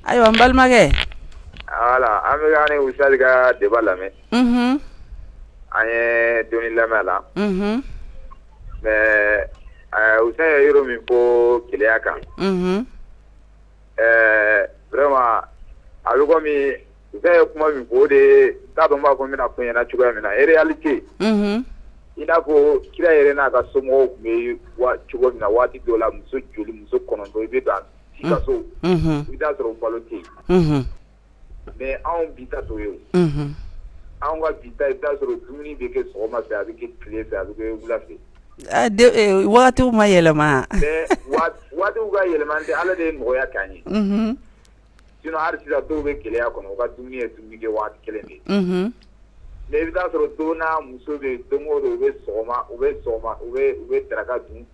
Ayiwa, n balimakɛ. An bɛ ni Usali ka débat lamɛn. An ye dɔɔni lamɛn a la. Mais Usali ye yɔrɔ min fɔ keleya kan, vraiment a bɛ komi Usali ye kuma min fɔ, o de ye, n t'a dɔn n b'a fɔ n bɛna fɔ ɲɛna cogoya min na, en réalité, i n'a fɔ kira yɛrɛ n'a ka somɔgɔw tun bɛ cogo min na waati dɔw la, muso joli, muso 9, i bɛ don i ka so, i bɛ taa sɔrɔ balo tɛ yen. Mais anw bi ta t'o ye o. Anw ka bi ta, i bɛ taa sɔrɔ dumuni bɛ kɛ sɔgɔma fɛ, a bɛ kɛ tile fɛ, a bɛ kɛ wula fɛ. Wagatiw ma yɛlɛma. Mais waatiw ka yɛlɛma tɛ, Ala de ye nɔgɔya k'an ye. Sinon hali sisan dɔw bɛ gɛlɛya kɔnɔ, u ka dumuni ye dumuni kɛ waati kelen de ye. Mais i bɛ taa sɔrɔ don n'a muso bɛ don o don, u bɛ sɔgɔma u bɛ sɔgɔma u bɛ daraka dun,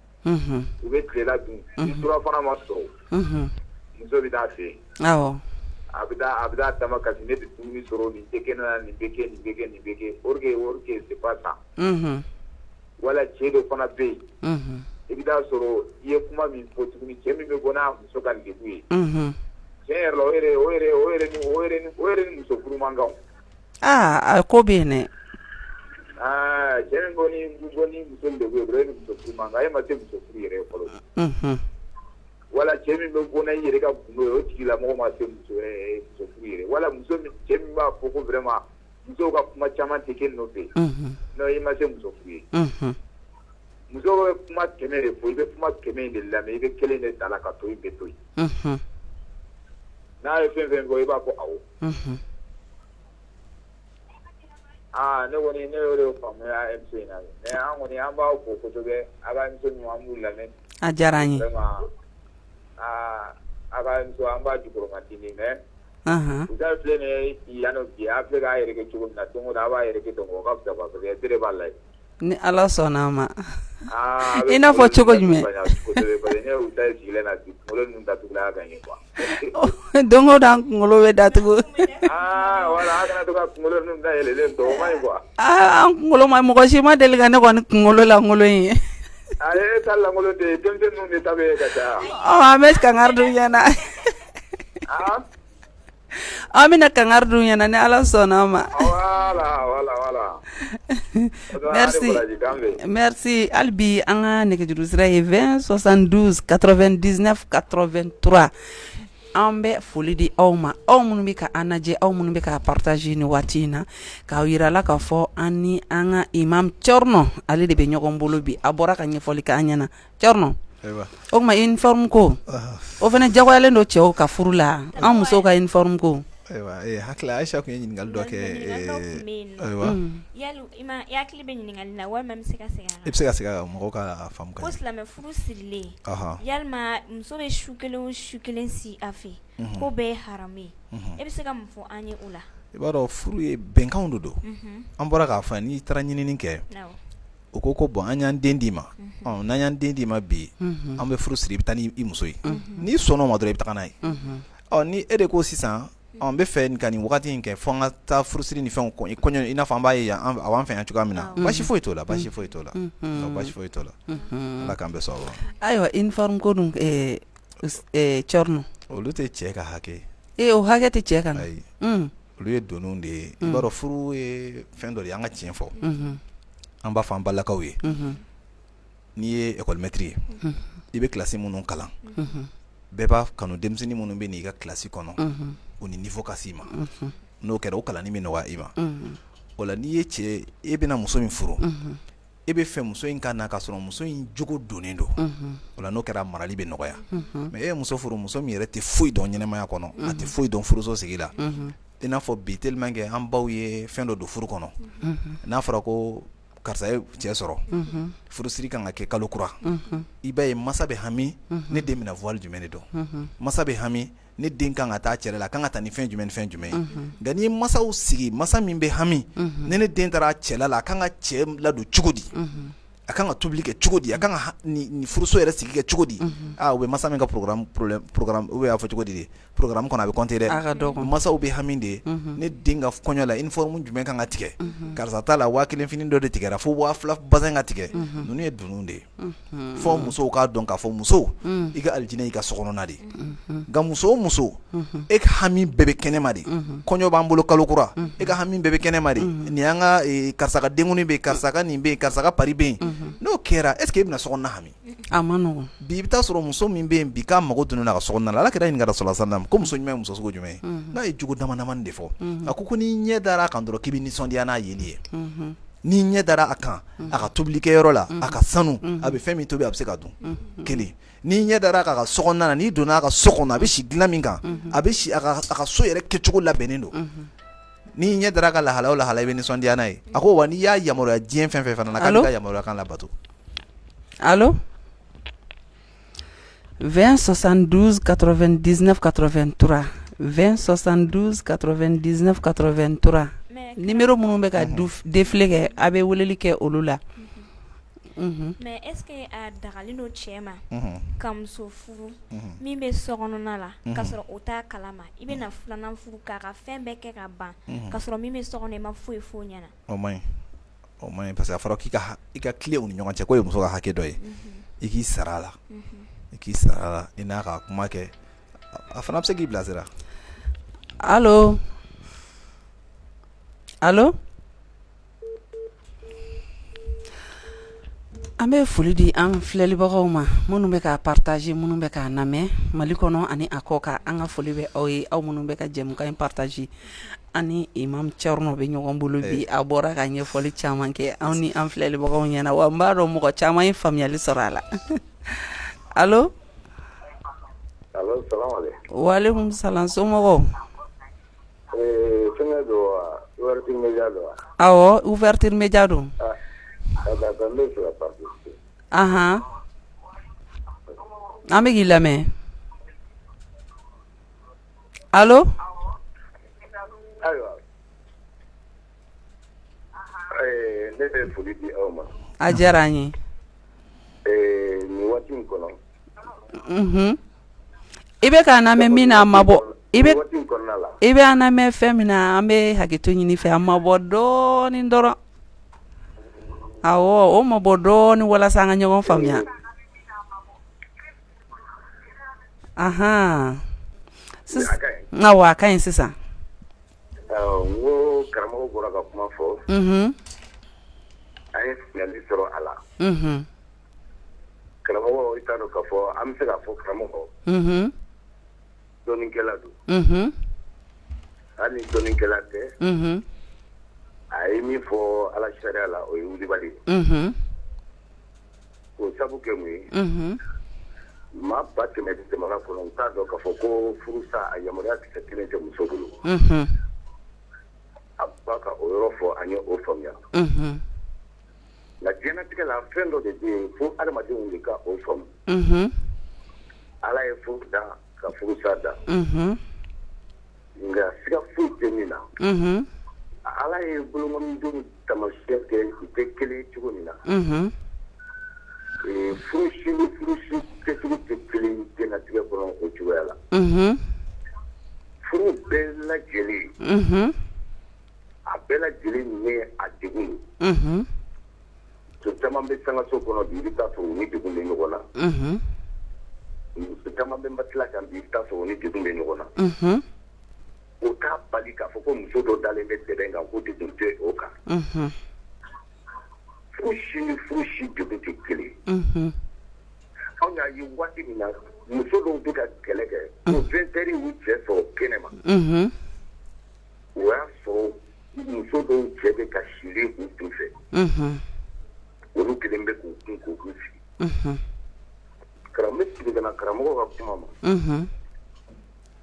u bɛ tilela dun, ni surafana ma sɔrɔ, muso bɛ taa fɛ yen. A bɛ taa dama kasi, ne tɛ dumuni sɔrɔ, nin tɛ kɛ ne la, nin bɛ kɛ, nin bɛ kɛ, nin bɛ kɛ, or que c'est pas ça. Wala cɛ dɔ fana bɛ yen, i bɛ taa sɔrɔ i ye kuma min fɔ tuguni, cɛ min bɛ bɔ n'a muso ka lebu ye, tiɲɛ yɛrɛ la, o yɛrɛ o yɛrɛ o yɛrɛ ni o yɛrɛ ni o yɛrɛ ni muso furu man kan. Aa, a ko bɛ yen dɛ. Aa, cɛ min bɔ ni muso lebu ye dɔrɔn, e ni muso furu man kan, e ma se muso furu yɛrɛ ye fɔlɔ. Wala cɛ min bɛ bɔ i yɛrɛ ka gundo ye, o tigilamɔgɔ ma se muso muso furu yɛrɛ. Wala muso cɛ min b'a fɔ ko vraiment musow ka kuma caman tɛ kɛ nɔfɛ, non, i ma se muso furu ye. Muso bɛ kuma 100 de fɔ, i bɛ kuma 100 in de lamɛn, i bɛ kelen de ta la ka to i bɛ to yen. N'a ye fɛn fɛn fɔ, i b'a fɔ awɔ. Aa, ne kɔni, ne y'o de faamuya émission in na. Mais an kɔni, an b'aw fo kosɛbɛ, a ka émission ninnu, an b'u lamɛn. A diyara an ye. Vraiment, aa, a ka émission, an b'a jukɔrɔmatindi, mais Usa filɛ nin ye yan nɔ bi, a filɛ k'a yɛrɛ kɛ cogo min na, don o don a b'a yɛrɛ kɛ ten, o ka fisa quoi, parce que bere b'a la yen. Ni Ala sɔnna a ma. I n'a fɔ cogo jumɛn? Kosɛbɛ, parce que ne Usa sigilen na bi, kunkolo ninnu datugula ka ɲɛ quoi. Don o don an kunkolo bɛ datugu. Aa wala, a kana to ka kunkolo ninnu dayɛlɛlen to, o man ɲi quoi. Aa, an kunkolo ma, mɔgɔ si ma deli ka ne kɔni kunkolo lankolon ye. A ye ta lankolon de ye, denmisɛnnin ninnu de ta bɛ ye ka caya. Ɔ, an bɛ kangari d'u ɲɛna. An bɛna kangari d'u ɲɛna ni Ala sɔnna a ma. Voilà, voilà, voilà. Merci, merci. Hali bi an ka nɛgɛjuru sira ye 20 72 99 83. An bɛ foli di aw ma, aw minnu bɛ ka an lajɛ, aw minnu bɛ ka partager ni waati in na, k'aw yira la k'a fɔ an ni an ka imam Cɔrɔnɔ, ale de bɛ ɲɔgɔn bolo bi. A bɔra ka ɲɛfɔli k'an ɲɛna. Cɔrɔnɔ, o tuma uniforme ko, o fana jagoyalen don cɛw ka furu la, an musow ka uniforme ko? Ayiwa, hakili Ayisa tun ye ɲininkali dɔ kɛ. Ayiwa, yali i hakili bɛ ɲininkali la walima n bɛ se ka segin a kan? I bɛ se ka segin a kan, mɔgɔw ka faamu. Ko silamɛ furu sirilen, yalima muso bɛ su kelen o su kelen si a fɛ, k'o bɛɛ ye haramu ye, e bɛ se ka mun fɔ an ye o la? I b'a dɔn, furu ye bɛnkanw de don. An bɔra k'a fɔ, n'i taara ɲinini kɛ, o ko ko bon, an y'an den d'i ma, n'an y'an den d'i ma bi, an bɛ furu siri, i bɛ taa n'i muso ye. N'i sɔnna o ma dɔrɔn, i bɛ taa n'a ye. Ɔ, ni e de ko sisan n bɛ fɛ ka nin wagati in kɛ fo an ka taa furusiri ni fɛnw kɔɲɔ, i n'a fɔ an b'a ye yan, a b'an fɛ yan cogoya min na, basi foyi t'o la, basi foyi t'o la, basi foyi t'o la. Ala k'an bɛɛ sɔn. Ayiwa, uniforme ko dun, Cɔrɔnɔ? Olu tɛ cɛ ka hakɛ. Ee, o hakɛ tɛ cɛ kan? Ayi, olu ye doniw de ye. I b'a dɔn, furu ye fɛn dɔ de ye, an ka tiɲɛ fɔ, an b'a fɔ an balakaw ye, n'i ye école maître ye, i bɛ kilasi minnu kalan, bɛɛ b'a kanu denmisɛnnin minnu bɛ n'i ka kilasi kɔnɔ, o ni niveau ka s'i ma. N'o kɛra, o kalanni bɛ nɔgɔya i ma. O la, n'i ye cɛ, e bɛna muso min furu, e bɛ fɛ muso in ka na ka sɔrɔ muso in jogo donnen don. O la, n'o kɛra, marali bɛ nɔgɔya. Mais e ye muso furu, muso min yɛrɛ tɛ foyi dɔn ɲɛnɛmaya kɔnɔ, a tɛ foyi dɔn furuso sigi la, i n'a fɔ bi, tellement que an baw ye fɛn dɔ don furu kɔnɔ, n'a fɔra ko karisa ye cɛ sɔrɔ, furusiri kan ka kɛ kalo kura, i b'a ye masa bɛ hami, ne den bɛna voile jumɛn de don? Masa bɛ hami, ne den kan ka taa cɛla la, a kan ka taa ni fɛn jumɛn ni fɛn jumɛn ye? Nka n'i ye masaw sigi, masa min bɛ hami, ne den taara cɛla la, a kan ka cɛ ladon cogo di, a kan ka tobili kɛ cogo di, a kan ka nin furuso yɛrɛ sigi kɛ cogo di? Aa, u bɛ masa min ka programme, u bɛ y'a fɔ cogo di, programme kɔnɔ, a bɛ compter dɛ. Masaw bɛ hami de ye, ne den ka kɔɲɔ la, uniforme jumɛn kan ka tigɛ? Karisa t'a la, 1000 fini dɔ de tigɛra, fo 2000 bazin ka tigɛ. Ninnu ye dunun de ye. Fɔ musow k'a dɔn k'a fɔ muso, i ka alijinɛ i ka sokɔnɔna de. Nka muso o muso, e ka hami bɛɛ bɛ kɛnɛma de. Kɔɲɔ b'an bolo kalo kura, e ka hami bɛɛ bɛ kɛnɛma de. Nin y'an ka karisa ka denkundi bɛ yen, karisa ka nin bɛ yen, karisa ka pari bɛ yen. N'o kɛra, est ce que e bɛna sokɔnɔna hami? A ma nɔgɔn. Bi, i bɛ taa sɔrɔ muso min bɛ yen bi k'a mago donna a ka sokɔnɔna la, Ala kira ɲininka sallallahu alaihi wasallam ko muso ɲuman ye muso sugu jumɛn ye? N'a ye jogo dama damani de fɔ. A ko n'i ɲɛ dara a kan dɔrɔn, k'i bɛ nisɔndiya n'a yeli ye. N'i ɲɛ dara a kan a ka tobilikɛyɔrɔ la, a ka sanu, a bɛ fɛn min tobi, a bɛ se ka dun. Kelen, n'i ɲɛ dara a kan a ka sokɔnɔna na, n'i donna a ka so kɔnɔ, a bɛ si dilan min kan, a bɛ si a ka so yɛrɛ kɛcogo labɛnnen don. N'i ɲɛ dara a ka lahala o lahala, i bɛ nisɔndiya n'a ye. A ko wa n'i y'a yamaruya diɲɛ fɛn fɛn fana na, k'a b'i ka yamaruya kan labato. Allo, 20 72 99 83, 20 72 99 83, numéro minnu bɛ ka défilé kɛ, a bɛ weleli kɛ olu la. Mais est ce que a dagalen don cɛ ma ka muso furu min bɛ sokɔnɔna la, ka sɔrɔ o t'a kalama? I bɛna filanan furu k'a ka fɛn bɛɛ kɛ ka ban, ka sɔrɔ min bɛ so kɔnɔ, i ma foyi f'o ɲɛna. O man ɲi, o man ɲi, parce que a fɔra k'i ka i ka tilen u ni ɲɔgɔn cɛ, k'o ye muso ka hakɛ dɔ ye. I k'i sara a la, i k'i sara a la, i n'a ka kuma kɛ, a fana bɛ se k'i bilasira. Allo, allo. An bɛ foli di an filɛlibagaw ma minnu bɛ k'a partager, minnu bɛ k'a lamɛn Mali kɔnɔ ani a kɔ kan. An ka foli bɛ aw ye, aw minnu bɛ ka jɛmukan in partager. An ni Imam Thierno bɛ ɲɔgɔn bolo bi, a bɔra ka ɲɛfɔli caman kɛ anw ni an filɛlibagaw ɲɛna, wa n b'a dɔn mɔgɔ caman ye faamuyali sɔrɔ a la. Allo? Allo, salam aleykum. Walekum salam, somɔgɔw? Ee fɛnkɛ don wa, ouverture media don wa? Awɔ, ouverture media don. Ah, d'accord, n bɛ fɛ ka participer. Anhan. An bɛ k'i lamɛn. Allo? Ayiwa. Ee ne bɛ foli di aw ma. A diyara an ye. Ee nin waati in kɔnɔ. Unhun. I bɛ k'an lamɛn min na, a mabɔ i bɛ waati in kɔnɔna la. I bɛ an lamɛn fɛn min na, an bɛ hakɛto ɲini i fɛ, a mabɔ dɔɔnin dɔrɔn. Awɔ, o mabɔ dɔɔnin walasa an ka ɲɔgɔn faamuya. Ahan. A ka ɲi. Awɔ, a ka ɲi sisan. Awɔ, n ko karamɔgɔ bɔra ka kuma fɔ. Unhun. An ye faamuyali sɔrɔ a la. Unhun. Karamɔgɔ, i t'a dɔn k'a fɔ an bɛ se k'a fɔ karamɔgɔ. Unhun. Dɔnnikɛla don. Unhun. Hali ni dɔnnikɛla tɛ. Unhun. A ye min fɔ Ala sariya la, o ye wulibali ye. Unhun. K'o sabu kɛ mun ye? Unhun. Maa 100 000 bɛ jamana kɔnɔ, u t'a dɔn k'a fɔ ko furusa a yamaruya kisɛ kelen tɛ muso bolo. Unhun. A ba ka o yɔrɔ fɔ, an ye o faamuya. Unhun. Nka diɲɛnatigɛ la, fɛn dɔ de bɛ yen fo adamadenw de ka o faamu. Unhun. Ala ye furu da ka furusa da. Unhun. Nka siga foyi tɛ min na. Unhun. Ala ye bolonkɔnidenw taamasiyɛn kɛ u tɛ kelen cogo min na. Unhun. Ee furusi ni furusi kɛcogo tɛ kelen diɲɛnatigɛ kɔnɔ o cogoya la. Unhun. Furu bɛɛ lajɛlen. Unhun. A bɛɛ lajɛlen ni a degun don. Unhun. Muso caman bɛ sankaso kɔnɔ bi, i bɛ taa sɔrɔ u ni degun bɛ ɲɔgɔn na. Unhun. Muso caman bɛ matelas kan bi, i bɛ taa sɔrɔ u ni degun bɛ ɲɔgɔn na. Unhun. O t'a bali k'a fɔ ko muso dɔ dalen bɛ tɛrɛn kan ko degun tɛ o kan. Unhun. Furu si ni furu si degun tɛ kelen ye. Unhun. Anw y'a ye waati min na muso dɔw bɛ ka kɛlɛ kɛ ko 20 heures y'u cɛ sɔrɔ kɛnɛ ma. Unhun. O y'a sɔrɔ muso dɔw cɛ bɛ ka silen u kun fɛ. Unhun. Olu kelen bɛ k'u kun k'u kun sigi. Unhun. Karamɔgɔ bɛ segin ka na karamɔgɔ ka kuma ma. Unhun.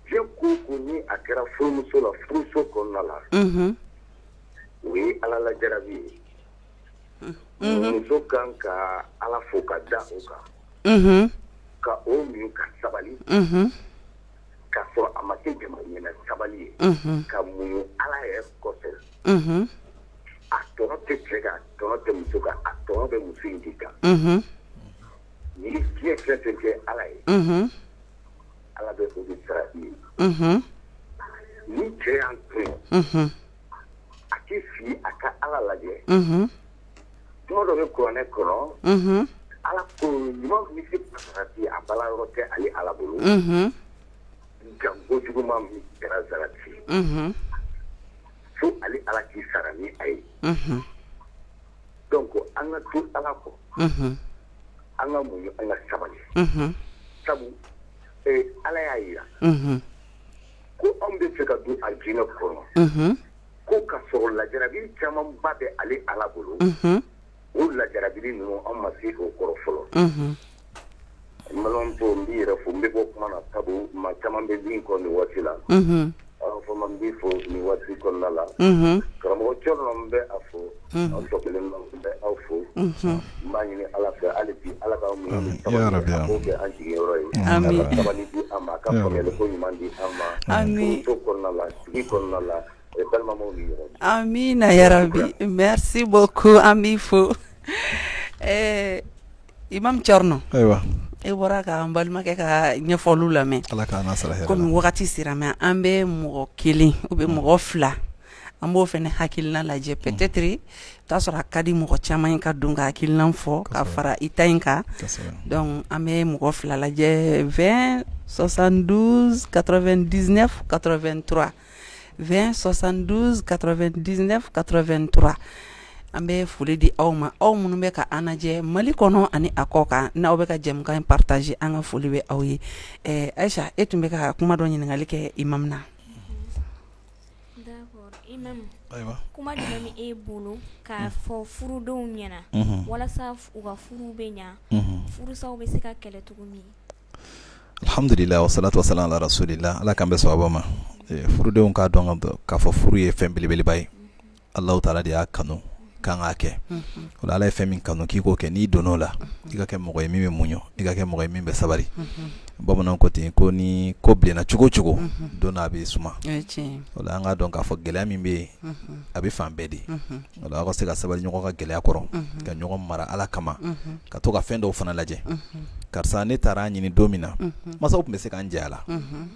Diɲɛ ko o ko ni a kɛra furumuso la furuso kɔnɔna la. Unhun. O ye Ala lajarabi ye. Unhun. Muso kan ka Ala fo ka da o kan. Unhun. Ka o muɲu ka sabali. Unhun. K'a sɔrɔ a ma kɛ jama ɲɛna sabali ye. Unhun. Ka muɲu Ala yɛrɛ kosɔn. Unhun. A tɔnɔ tɛ cɛ kan, a tɔnɔ tɛ muso kan, a tɔnɔ bɛ muso in de kan. Unhun. N'i ye diɲɛ fɛn fɛn kɛ Ala ye. Unhun. Ala bɛ o de sara i ye. Unhun. Ni cɛ y'an tɔɲɔ. Unhun. A tɛ fili a ka Ala lajɛ. Unhun. Kuma dɔ bɛ kuranɛ kɔnɔ. Unhun. Ala ko ɲuman min bɛ sarati a bala yɔrɔ tɛ ale Ala bolo. Unhun. Nka kojuguman min kɛra sarati. Unhun. Fo ale Ala k'i sara ni a ye. Unhun. Donc an ka to Ala kɔ. Unhun. An ka muɲu an ka sabali. Unhun. Sabu ee Ala y'a jira. Unhun. Ko anw bɛ fɛ ka don alijinɛ kɔnɔ. Unhun. Ko ka sɔrɔ lajarabi camanba bɛ ale Ala bolo. Unhun. O lajarabili ninnu an ma se o kɔrɔ fɔlɔ. Unhun. N balimamuso n b'i yɛrɛ fo n bɛ bɔ kuma na sabu maa caman bɛ ligne kɔnɔ nin waati la. Unhun. Fɔma n b'i fo nin waati kɔnɔna la. Unhun. Karamɔgɔ Cɛrno n bɛ a fo. Aw tɔ kelen n bɛ aw fo. Unhun. N b'a ɲini Ala fɛ hali bi Ala k'aw muɲu ni Amin ya sabali Rabi a k'o kɛ an jigiyɔrɔ ye. Amin. Ala ka sabali di an ma a ka faamuyali ko ɲuman di an ma. Amin. Furuso kɔnɔna la sigi kɔnɔna la balimamaw ni ɲɔgɔn cɛ. Amina yarabi merci beaucoup an b'i fo ɛɛ Imam Cɛrno ayiwa e bɔra k'an balimakɛ ka ɲɛfɔliw lamɛn Ala k'an n'a sara hɛrɛ la komi wagati sera mais an bɛ mɔgɔ kelen ou bien mɔgɔ fila an b'o fana hakilina lajɛ peut-être i t'a sɔrɔ a ka di mɔgɔ caman ye ka don ka hakilina fɔ ka fara i ta in kan donc an bɛ mɔgɔ fila lajɛ 20 72 99 83 20 72 99 83 An bɛ foli di aw ma, aw minnu bɛ ka an lajɛ Mali kɔnɔ ani a kɔ kan, n'aw bɛ ka jɛmukan in partager, an ka foli bɛ aw ye. Ayisa, e tun bɛ ka kuma dɔ ɲininkali kɛ imam na. D'accord imam, ayiwa, kuma jumɛn bɛ e bolo k'a fɔ furudenw ɲɛna walasa u ka furu bɛ ɲɛ, furusaw bɛ se ka kɛlɛ cogo min? Alhamdulillah wa salatu wa salam ala rasulillah. Ala k'an bɛ sawaba ma. Furudenw k'a dɔn k'a fɔ furu ye fɛn belebeleba ye. Alahu taala de y'a kanu k'an k'a kɛ. O la, Ala ye fɛn min kanu k'i k'o kɛ, n'i donn'o la, i ka kɛ mɔgɔ ye min bɛ muɲu, i ka kɛ mɔgɔ ye min bɛ sabali. Bamananw ko ten ko ni ko bilenna cogo o cogo, don dɔ a bɛ suma. O la, an k'a dɔn k'a fɔ gɛlɛya min bɛ yen, a bɛ fan bɛɛ de. O la, aw ka se ka sabali ɲɔgɔn ka gɛlɛya kɔrɔ, ka ɲɔgɔn mara Ala kama, ka to ka fɛn dɔw fana lajɛ. Karisa, ne taara ɲini don min na, masaw tun bɛ se ka n jɛ a la,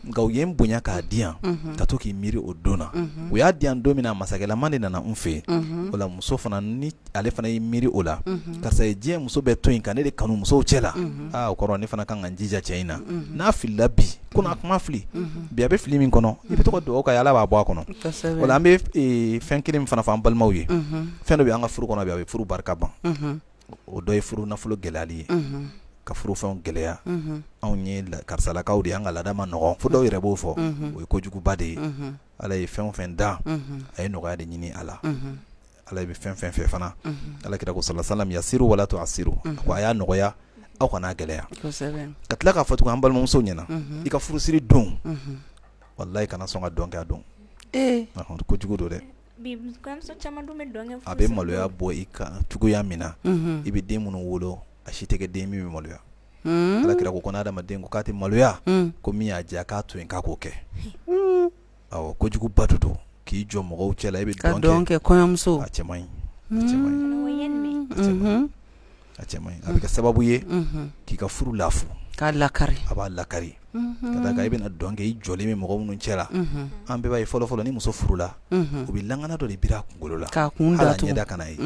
nka u ye n bonya k'a di yan. Ka to k'i miiri o don na, u y'a di yan don min na, masakɛlama de nana n fɛ yen. O la, muso fana, ni ale fana y'i miiri o la, karisa ye diɲɛ muso bɛɛ to yen ka ne de kanu musow cɛ la, aa, o kɔrɔ ne fana kan ka n jija cɛ in na. N'a filila bi, ko a kuma fili bi, a bɛ fili min kɔnɔ, i bɛ to ka dugawu k'a ye, Ala b'a bɔ a kɔnɔ. O la, an bɛ fɛn kelen min fana fɔ an balimaw ye, fɛn dɔ bɛ an ka furu kɔnɔ bi, a bɛ furu barika ban. O dɔ ye furu nafolo gɛlɛyali ye, ka furufɛnw gɛlɛya. Anw ye karisalakaw de ye, an ka laada man nɔgɔn, fo dɔw yɛrɛ b'o fɔ. O ye kojuguba de ye. Ala ye fɛn o fɛn dan, a ye nɔgɔya de ɲini a la. Ala bɛ fɛn fɛn fɛ fana, Ala kira ko sala salam, yasiru wala tuasiru, ko a y'a nɔgɔya, aw kana gɛlɛya. Ka tila k'a fɔ tugun an balimamuso ɲɛna, i ka furusiri don, walayi, kana sɔn ka dɔn kɛ a don. Kojugu don dɛ. A bɛ maloya bɔ i kan cogoya min na, i bɛ den minnu wolo, a si tɛ kɛ den min bɛ maloya. Ala kira ko ko adamaden ko k'a tɛ maloya, ko min y'a diya k'a to yen k'a k'o kɛ. Awɔ, kojuguba de don k'i jɔ mɔgɔw cɛ la, i bɛ dɔn kɛ kɔɲɔmuso. A cɛ man ɲi, a cɛ man ɲi, a cɛ man ɲi. A bɛ kɛ sababu ye k'i ka furu lafu, k'a lakari, a b'a lakari. Ka d'a kan i bɛna dɔn kɛ i jɔlen bɛ mɔgɔ minnu cɛ la. An bɛɛ b'a ye fɔlɔ fɔlɔ, ni muso furula, u bɛ langana dɔ de biri a kunkolo la, k'a kun hali a ɲɛda kana ye.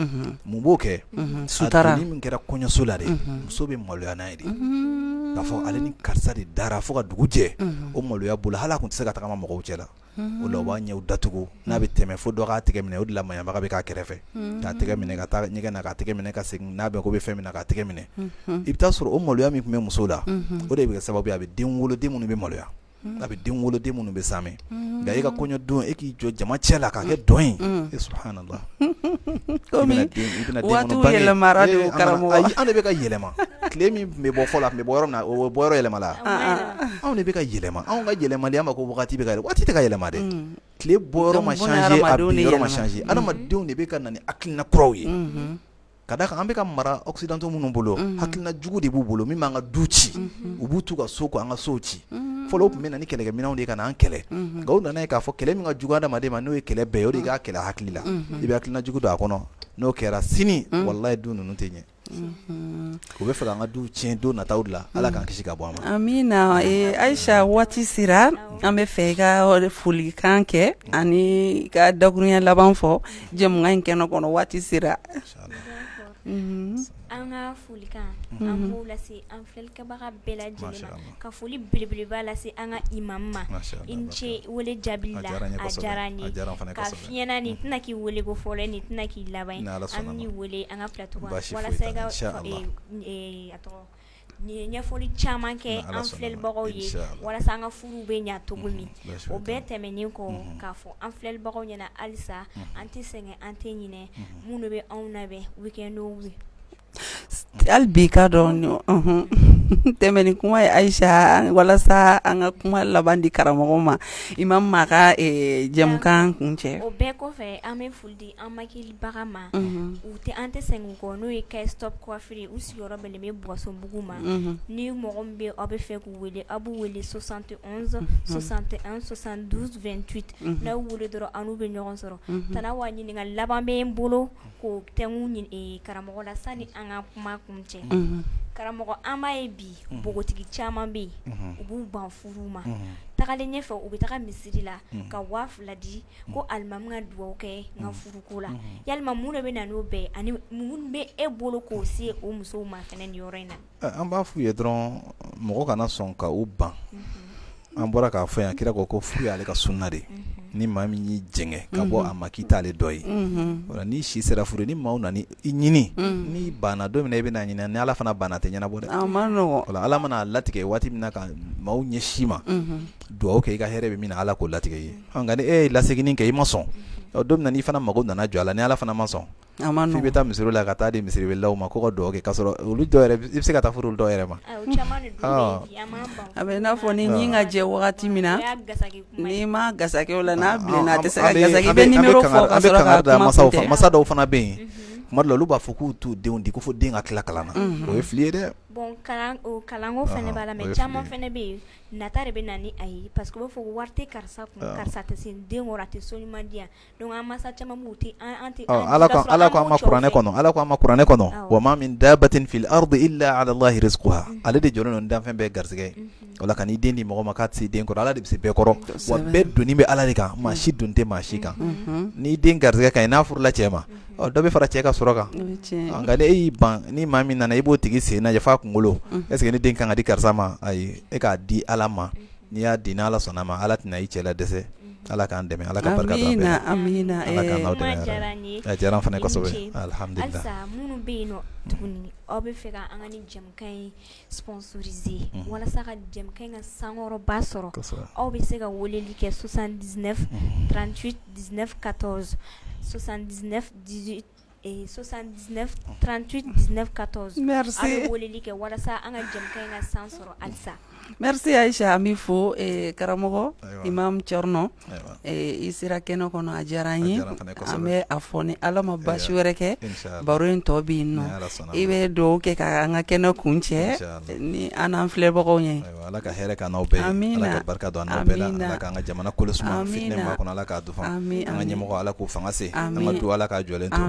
Mun b'o kɛ? Sutara. A donni min kɛra kɔɲɔso la dɛ, muso bɛ maloya n'a ye de, k'a fɔ ale ni karisa de dara fo ka dugu jɛ. O maloya bolo, hali a tun tɛ se ka tagama mɔgɔw cɛ la. O la, u b'a ɲɛw datugu, n'a bɛ tɛmɛ, fo dɔ k'a tɛgɛ minɛ. O de la, maɲanbaga bɛ k'a kɛrɛfɛ, k'a tɛgɛ minɛ ka taa ɲɛgɛn na, k'a tɛgɛ minɛ ka segin, n'a bɛ ko bɛ fɛn min na, k'a tɛgɛ minɛ. I bɛ taa sɔrɔ o maloya min tun bɛ muso la, o de bɛ kɛ sababu ye a bɛ den wolo, den minnu bɛ maloya, a bɛ den wolo, den minnu bɛ saamɛ. Nka e ka kɔɲɔ don, e k'i jɔ jama cɛ la k'a kɛ dɔn ye, e subhanallah. Waatiw yɛlɛmara de, karamɔgɔ. Ayi, an de bɛ ka yɛlɛma. Tile min tun bɛ bɔ fɔlɔ, a tun bɛ bɔ yɔrɔ min na, o bɔ yɔrɔ yɛlɛmala. Anw de bɛ ka yɛlɛma. Anw ka yɛlɛmali, an ma ko wagati bɛ ka yɛlɛma. Waati tɛ ka yɛlɛma dɛ. Tile bɔ yɔrɔ ma changer, a bin yɔrɔ ma changer. Adamadenw de bɛ ka na ni hakilina kuraw ye. Ka d'a kan an bɛ ka mara occidentaux minnu bolo, hakilina jugu de b'u bolo min b'an ka du ci. U b'u t'u ka so ko an ka sow ci. Fɔlɔ, u tun bɛ na ni kɛlɛkɛminɛnw de ye ka na an kɛlɛ, nka u nana ye k'a fɔ kɛlɛ min ka jugu adamaden ma, n'o ye kɛlɛ bɛɛ ye, o de ye k'a kɛlɛ hakili la. I bɛ hakilina jugu don a kɔnɔ, n'o kɛra sini, walayi, du ninnu tɛ ɲɛ. U bɛ fɛ k'an ka du tiɲɛ don nataw de la. Ala k'an kisi ka bɔ a ma. Amina. Ayisa, waati sera, an bɛ fɛ i ka folikan kɛ ani ka dakurunya laban fɔ jɛmukan in kɛnɛ kɔnɔ. Waati sera. An ka folikan, an b'o lase an filɛlikɛbaga bɛɛ lajɛlen ma, ka foli belebeleba lase an ka imam ma. I ni ce wele jaabi la, a diyara an ye. K'a f'i ɲɛna, nin tɛna k'i wele ko fɔlɔ ye, nin tɛna k'i laban ye. An bɛn'i wele an ka plateau kan walasa i ka a tɔgɔ nin ye ɲɛfɔli caman kɛ an filɛlibagaw ye walasa an ka furuw bɛ ɲɛ cogo min. O bɛɛ tɛmɛnen kɔ, k'a fɔ an filɛlibagaw ɲɛna halisa, an tɛ sɛgɛn, an tɛ ɲinɛ minnu bɛ anw labɛn week-end o week. Hali bi k'a dɔn tɛmɛ ni kuma ye, Ayisa, walasa an ka kuma laban di karamɔgɔ ma, imam ma ka jɛmukan kuncɛ. O bɛɛ kɔfɛ, an bɛ foli di an makilibaga ma, u tɛ an tɛ sɛgɛn u kɔ, n'o ye Kayes Top Coiffure. U sigiyɔrɔ bɛnnen bɛ Buwasɔnbugu ma. Ni mɔgɔ min bɛ aw bɛ fɛ k'u wele, aw b'u wele 71 61 72 28. N'aw wele dɔrɔn, an n'u bɛ ɲɔgɔn sɔrɔ. Tana wa, ɲininkali laban bɛ n bolo k'o tɛnku karamɔgɔ la sani an ka kuma kuncɛ. Karamɔgɔ, an b'a ye bi, npogotigi caman bɛ yen, u b'u ban furu ma. Tagalen ɲɛfɛ, u bɛ taga misiri la ka 2000 di ko alimami ka dugawu kɛ n ka furuko la. Yalima mun de bɛ na n'o bɛɛ ani mun bɛ e bolo k'o se o musow ma fana nin yɔrɔ in na? An b'a f'u ye dɔrɔn, mɔgɔ kana sɔn ka u ban. An bɔra k'a fɔ yan, kira ko ko furu y'ale ka sunna de ye. Ni maa min y'i jɛngɛ ka bɔ a ma k'i t'ale dɔ ye, unhun, o la n'i si sera furu ni maaw nana i ɲini, unhun, n'i banna don min na i bɛna ɲini ni Ala fana banna a tɛ ɲɛnabɔ dɛ, a man nɔgɔn, o la Ala mana a latigɛ waati min na ka maaw ɲɛsin i ma, unhun, dugawu kɛ i ka hɛrɛ bɛ min na Ala k'o latigɛ i ye, ɔ nka ni e ye laseginni kɛ i ma sɔn, ɔ don min na n'i fana mago nana jɔ a la ni Ala fana ma sɔn A ma f'i bɛ taa misiri la ka taa di misiriwelelaw ma ko ka dugawu kɛ k'a sɔrɔ olu dɔw yɛrɛ i bɛ se ka taa furu olu dɔw yɛrɛ ma, a bɛ n'a fɔ ni ɲin ka jɛ wagati min na n'i ma gasaki o la n'a bilenna a tɛ se ka gasaki i bɛ numéro fɔ ka sɔrɔ ka kuma kuncɛ masa dɔw fana bɛ yen tuma dɔw la olu b'a fɔ k'u t'u denw di ko fo den ka tila kalan na o ye fili ye dɛ, bon kalanko fana b'a la mais caman fana bɛ yen nata de bɛ na ni a ye parce que u b'a fɔ wari tɛ karisa kun karisa tɛ se n den kɔrɔ a tɛ so ɲuman di yan Ala ko an ma kuranɛ kɔnɔ Ala ko an ma kuranɛ kɔnɔ wa ma min dabatin fil ardi illa ala Allahi rizquha ale de jɔlen don danfɛn bɛɛ garisɛgɛ o la kan'i den di mɔgɔ ma k'a tɛ se den kɔrɔ Ala de bɛ se bɛɛ kɔrɔ wa bɛɛ doni bɛ Ala de kan maa si doni tɛ maa si kan n'i den garisɛgɛ ka ɲi n'a furula cɛ ma ɔ dɔ bɛ fara cɛ ka sɔrɔ kan nka ni e y'i ban ni maa min nana i b'o tigi sen lajɛ f'a kunkolo est ce que ne den kan ka di karisa ma ayi e k'a di Ala ma n'i y'a di n'Ala sɔnna ma Ala tɛna i cɛ ladɛsɛ Ala k'an dɛmɛ Ala ka barika don an bɛɛ la amina amina Ala k'an n'aw dɛmɛ kuma diyara n ye a diyara an fana i ni kosɛbɛ ce alihamudulila halisa minnu bɛ yen nɔ tuguni aw bɛ fɛ ka an ka nin jɛmukan in sponsoriser walasa ka jɛmukan in ka sankɔrɔba sɔrɔ kosɛbɛ aw bɛ se ka weleli kɛ 79 38 19 14 79 18 79 38 19 14 merci aw bɛ weleli kɛ walasa an ka jɛmukan in ka san sɔrɔ halisa merci Aïcha an b'i fo karamɔgɔ imam Thierno i sera kɛnɛ kɔnɔ a diyara an ye an bɛ a fɔ ni Ala ma baasi wɛrɛ kɛ baro in tɔ bɛ yen nɔ i bɛ dugawu kɛ ka an ka kɛnɛ kuncɛ ni an n'an filɛbagaw ye Ala ka hɛrɛ k'an n'aw bɛɛ ye Ala ka barika don an n'aw bɛɛ la Ala k'an ka jamana kolo suma fitinɛ min b'a kɔnɔ Ala k'a dufa an ka ɲɛmɔgɔ Ala k'u fanga se an ka du Ala k'a jɔlen to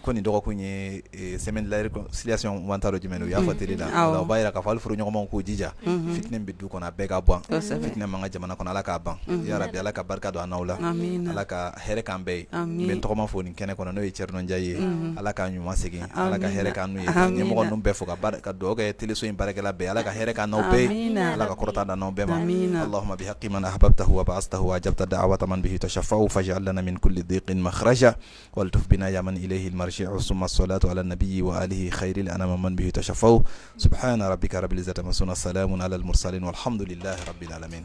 ko nin dɔgɔkun ye semaine de la réconciliation n t'a dɔn jumɛn don u y'a fɔ télé la o b'a jira k'a fɔ hali furuɲɔgɔnmaw k'u jija fitinɛ min bɛ du kɔnɔ a bɛɛ ka ban fitinɛ min b'an ka jamana kɔnɔ Ala k'a ban yarabi Ala ka barika don an n'aw la Ala ka hɛrɛ k'an bɛɛ ye n bɛ n tɔgɔma fo nin kɛnɛ kɔnɔ n'o ye Thierno Ndiaye ye Ala k'a ɲuman segin Ala ka hɛrɛ k'an n'u ye ka ɲɛmɔgɔ ninnu bɛɛ fo ka dugawu kɛ téléso in baarakɛla bɛɛ Ala ka hɛrɛ k'an n'aw bɛɛ ye Ala ka kɔrɔta d'an n'aw bɛɛ ma Allahumma bihaqqi man ahbabtahu wa ba'athtahu wa ajabta da'wata man bihi tashaffa'u faj'al lana min kulli dhiqin makhraja waltuf bina ya man ilayhi al-marji'u thumma as-salatu ala an-nabiyyi wa alihi khayril anam man bihi tashaffa'u subhana rabbika rabbil izzati amma yasifun wa salamun ala al-mursalin walhamdulillahi rabbil alamin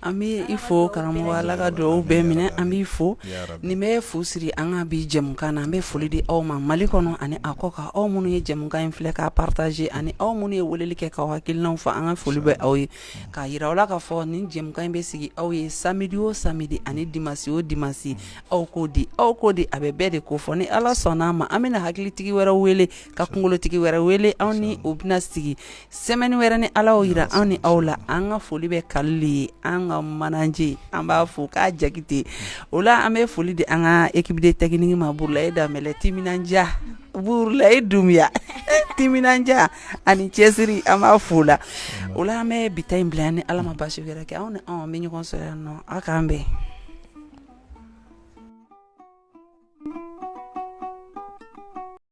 An bɛ i fo karamɔgɔ Ala ka dugawu bɛɛ minɛ an b'i fo nin bɛ fu siri an ka bi jɛmukan na an bɛ foli di aw ma Mali kɔnɔ ani a kɔ kan aw minnu ye jɛmukan in filɛ k'a partager ani aw minnu ye weleli kɛ k'aw hakilinaw fɔ an ka foli bɛ aw ye k'a jira aw la k'a fɔ nin jɛmukan in bɛ sigi aw ye samedi o samedi ani dimanche o dimanche aw ko di aw ko di a bɛ bɛɛ de ko fɔ ni Ala sɔnna a ma an bɛna hakilitigi wɛrɛ wele ka kunkolotigi wɛrɛ wele anw ni o bɛna sigi semaine wɛrɛ ni Ala y'o jira anw ni aw la an ka foli bɛ Kalilu ye an ka manager an b'a fo k'a Jakite o la an bɛ foli di an ka équipe de technique ma Burulayi Danbɛlɛ timinandiya Burulayi Dunbiya timinandiya ani cɛsiri an b'a fo la o la an bɛ bi ta in bila yan ni Ala ma baasi wɛrɛ kɛ anw ni aw an bɛ ɲɔgɔn sɔrɔ yan nɔ aw k'an bɛn.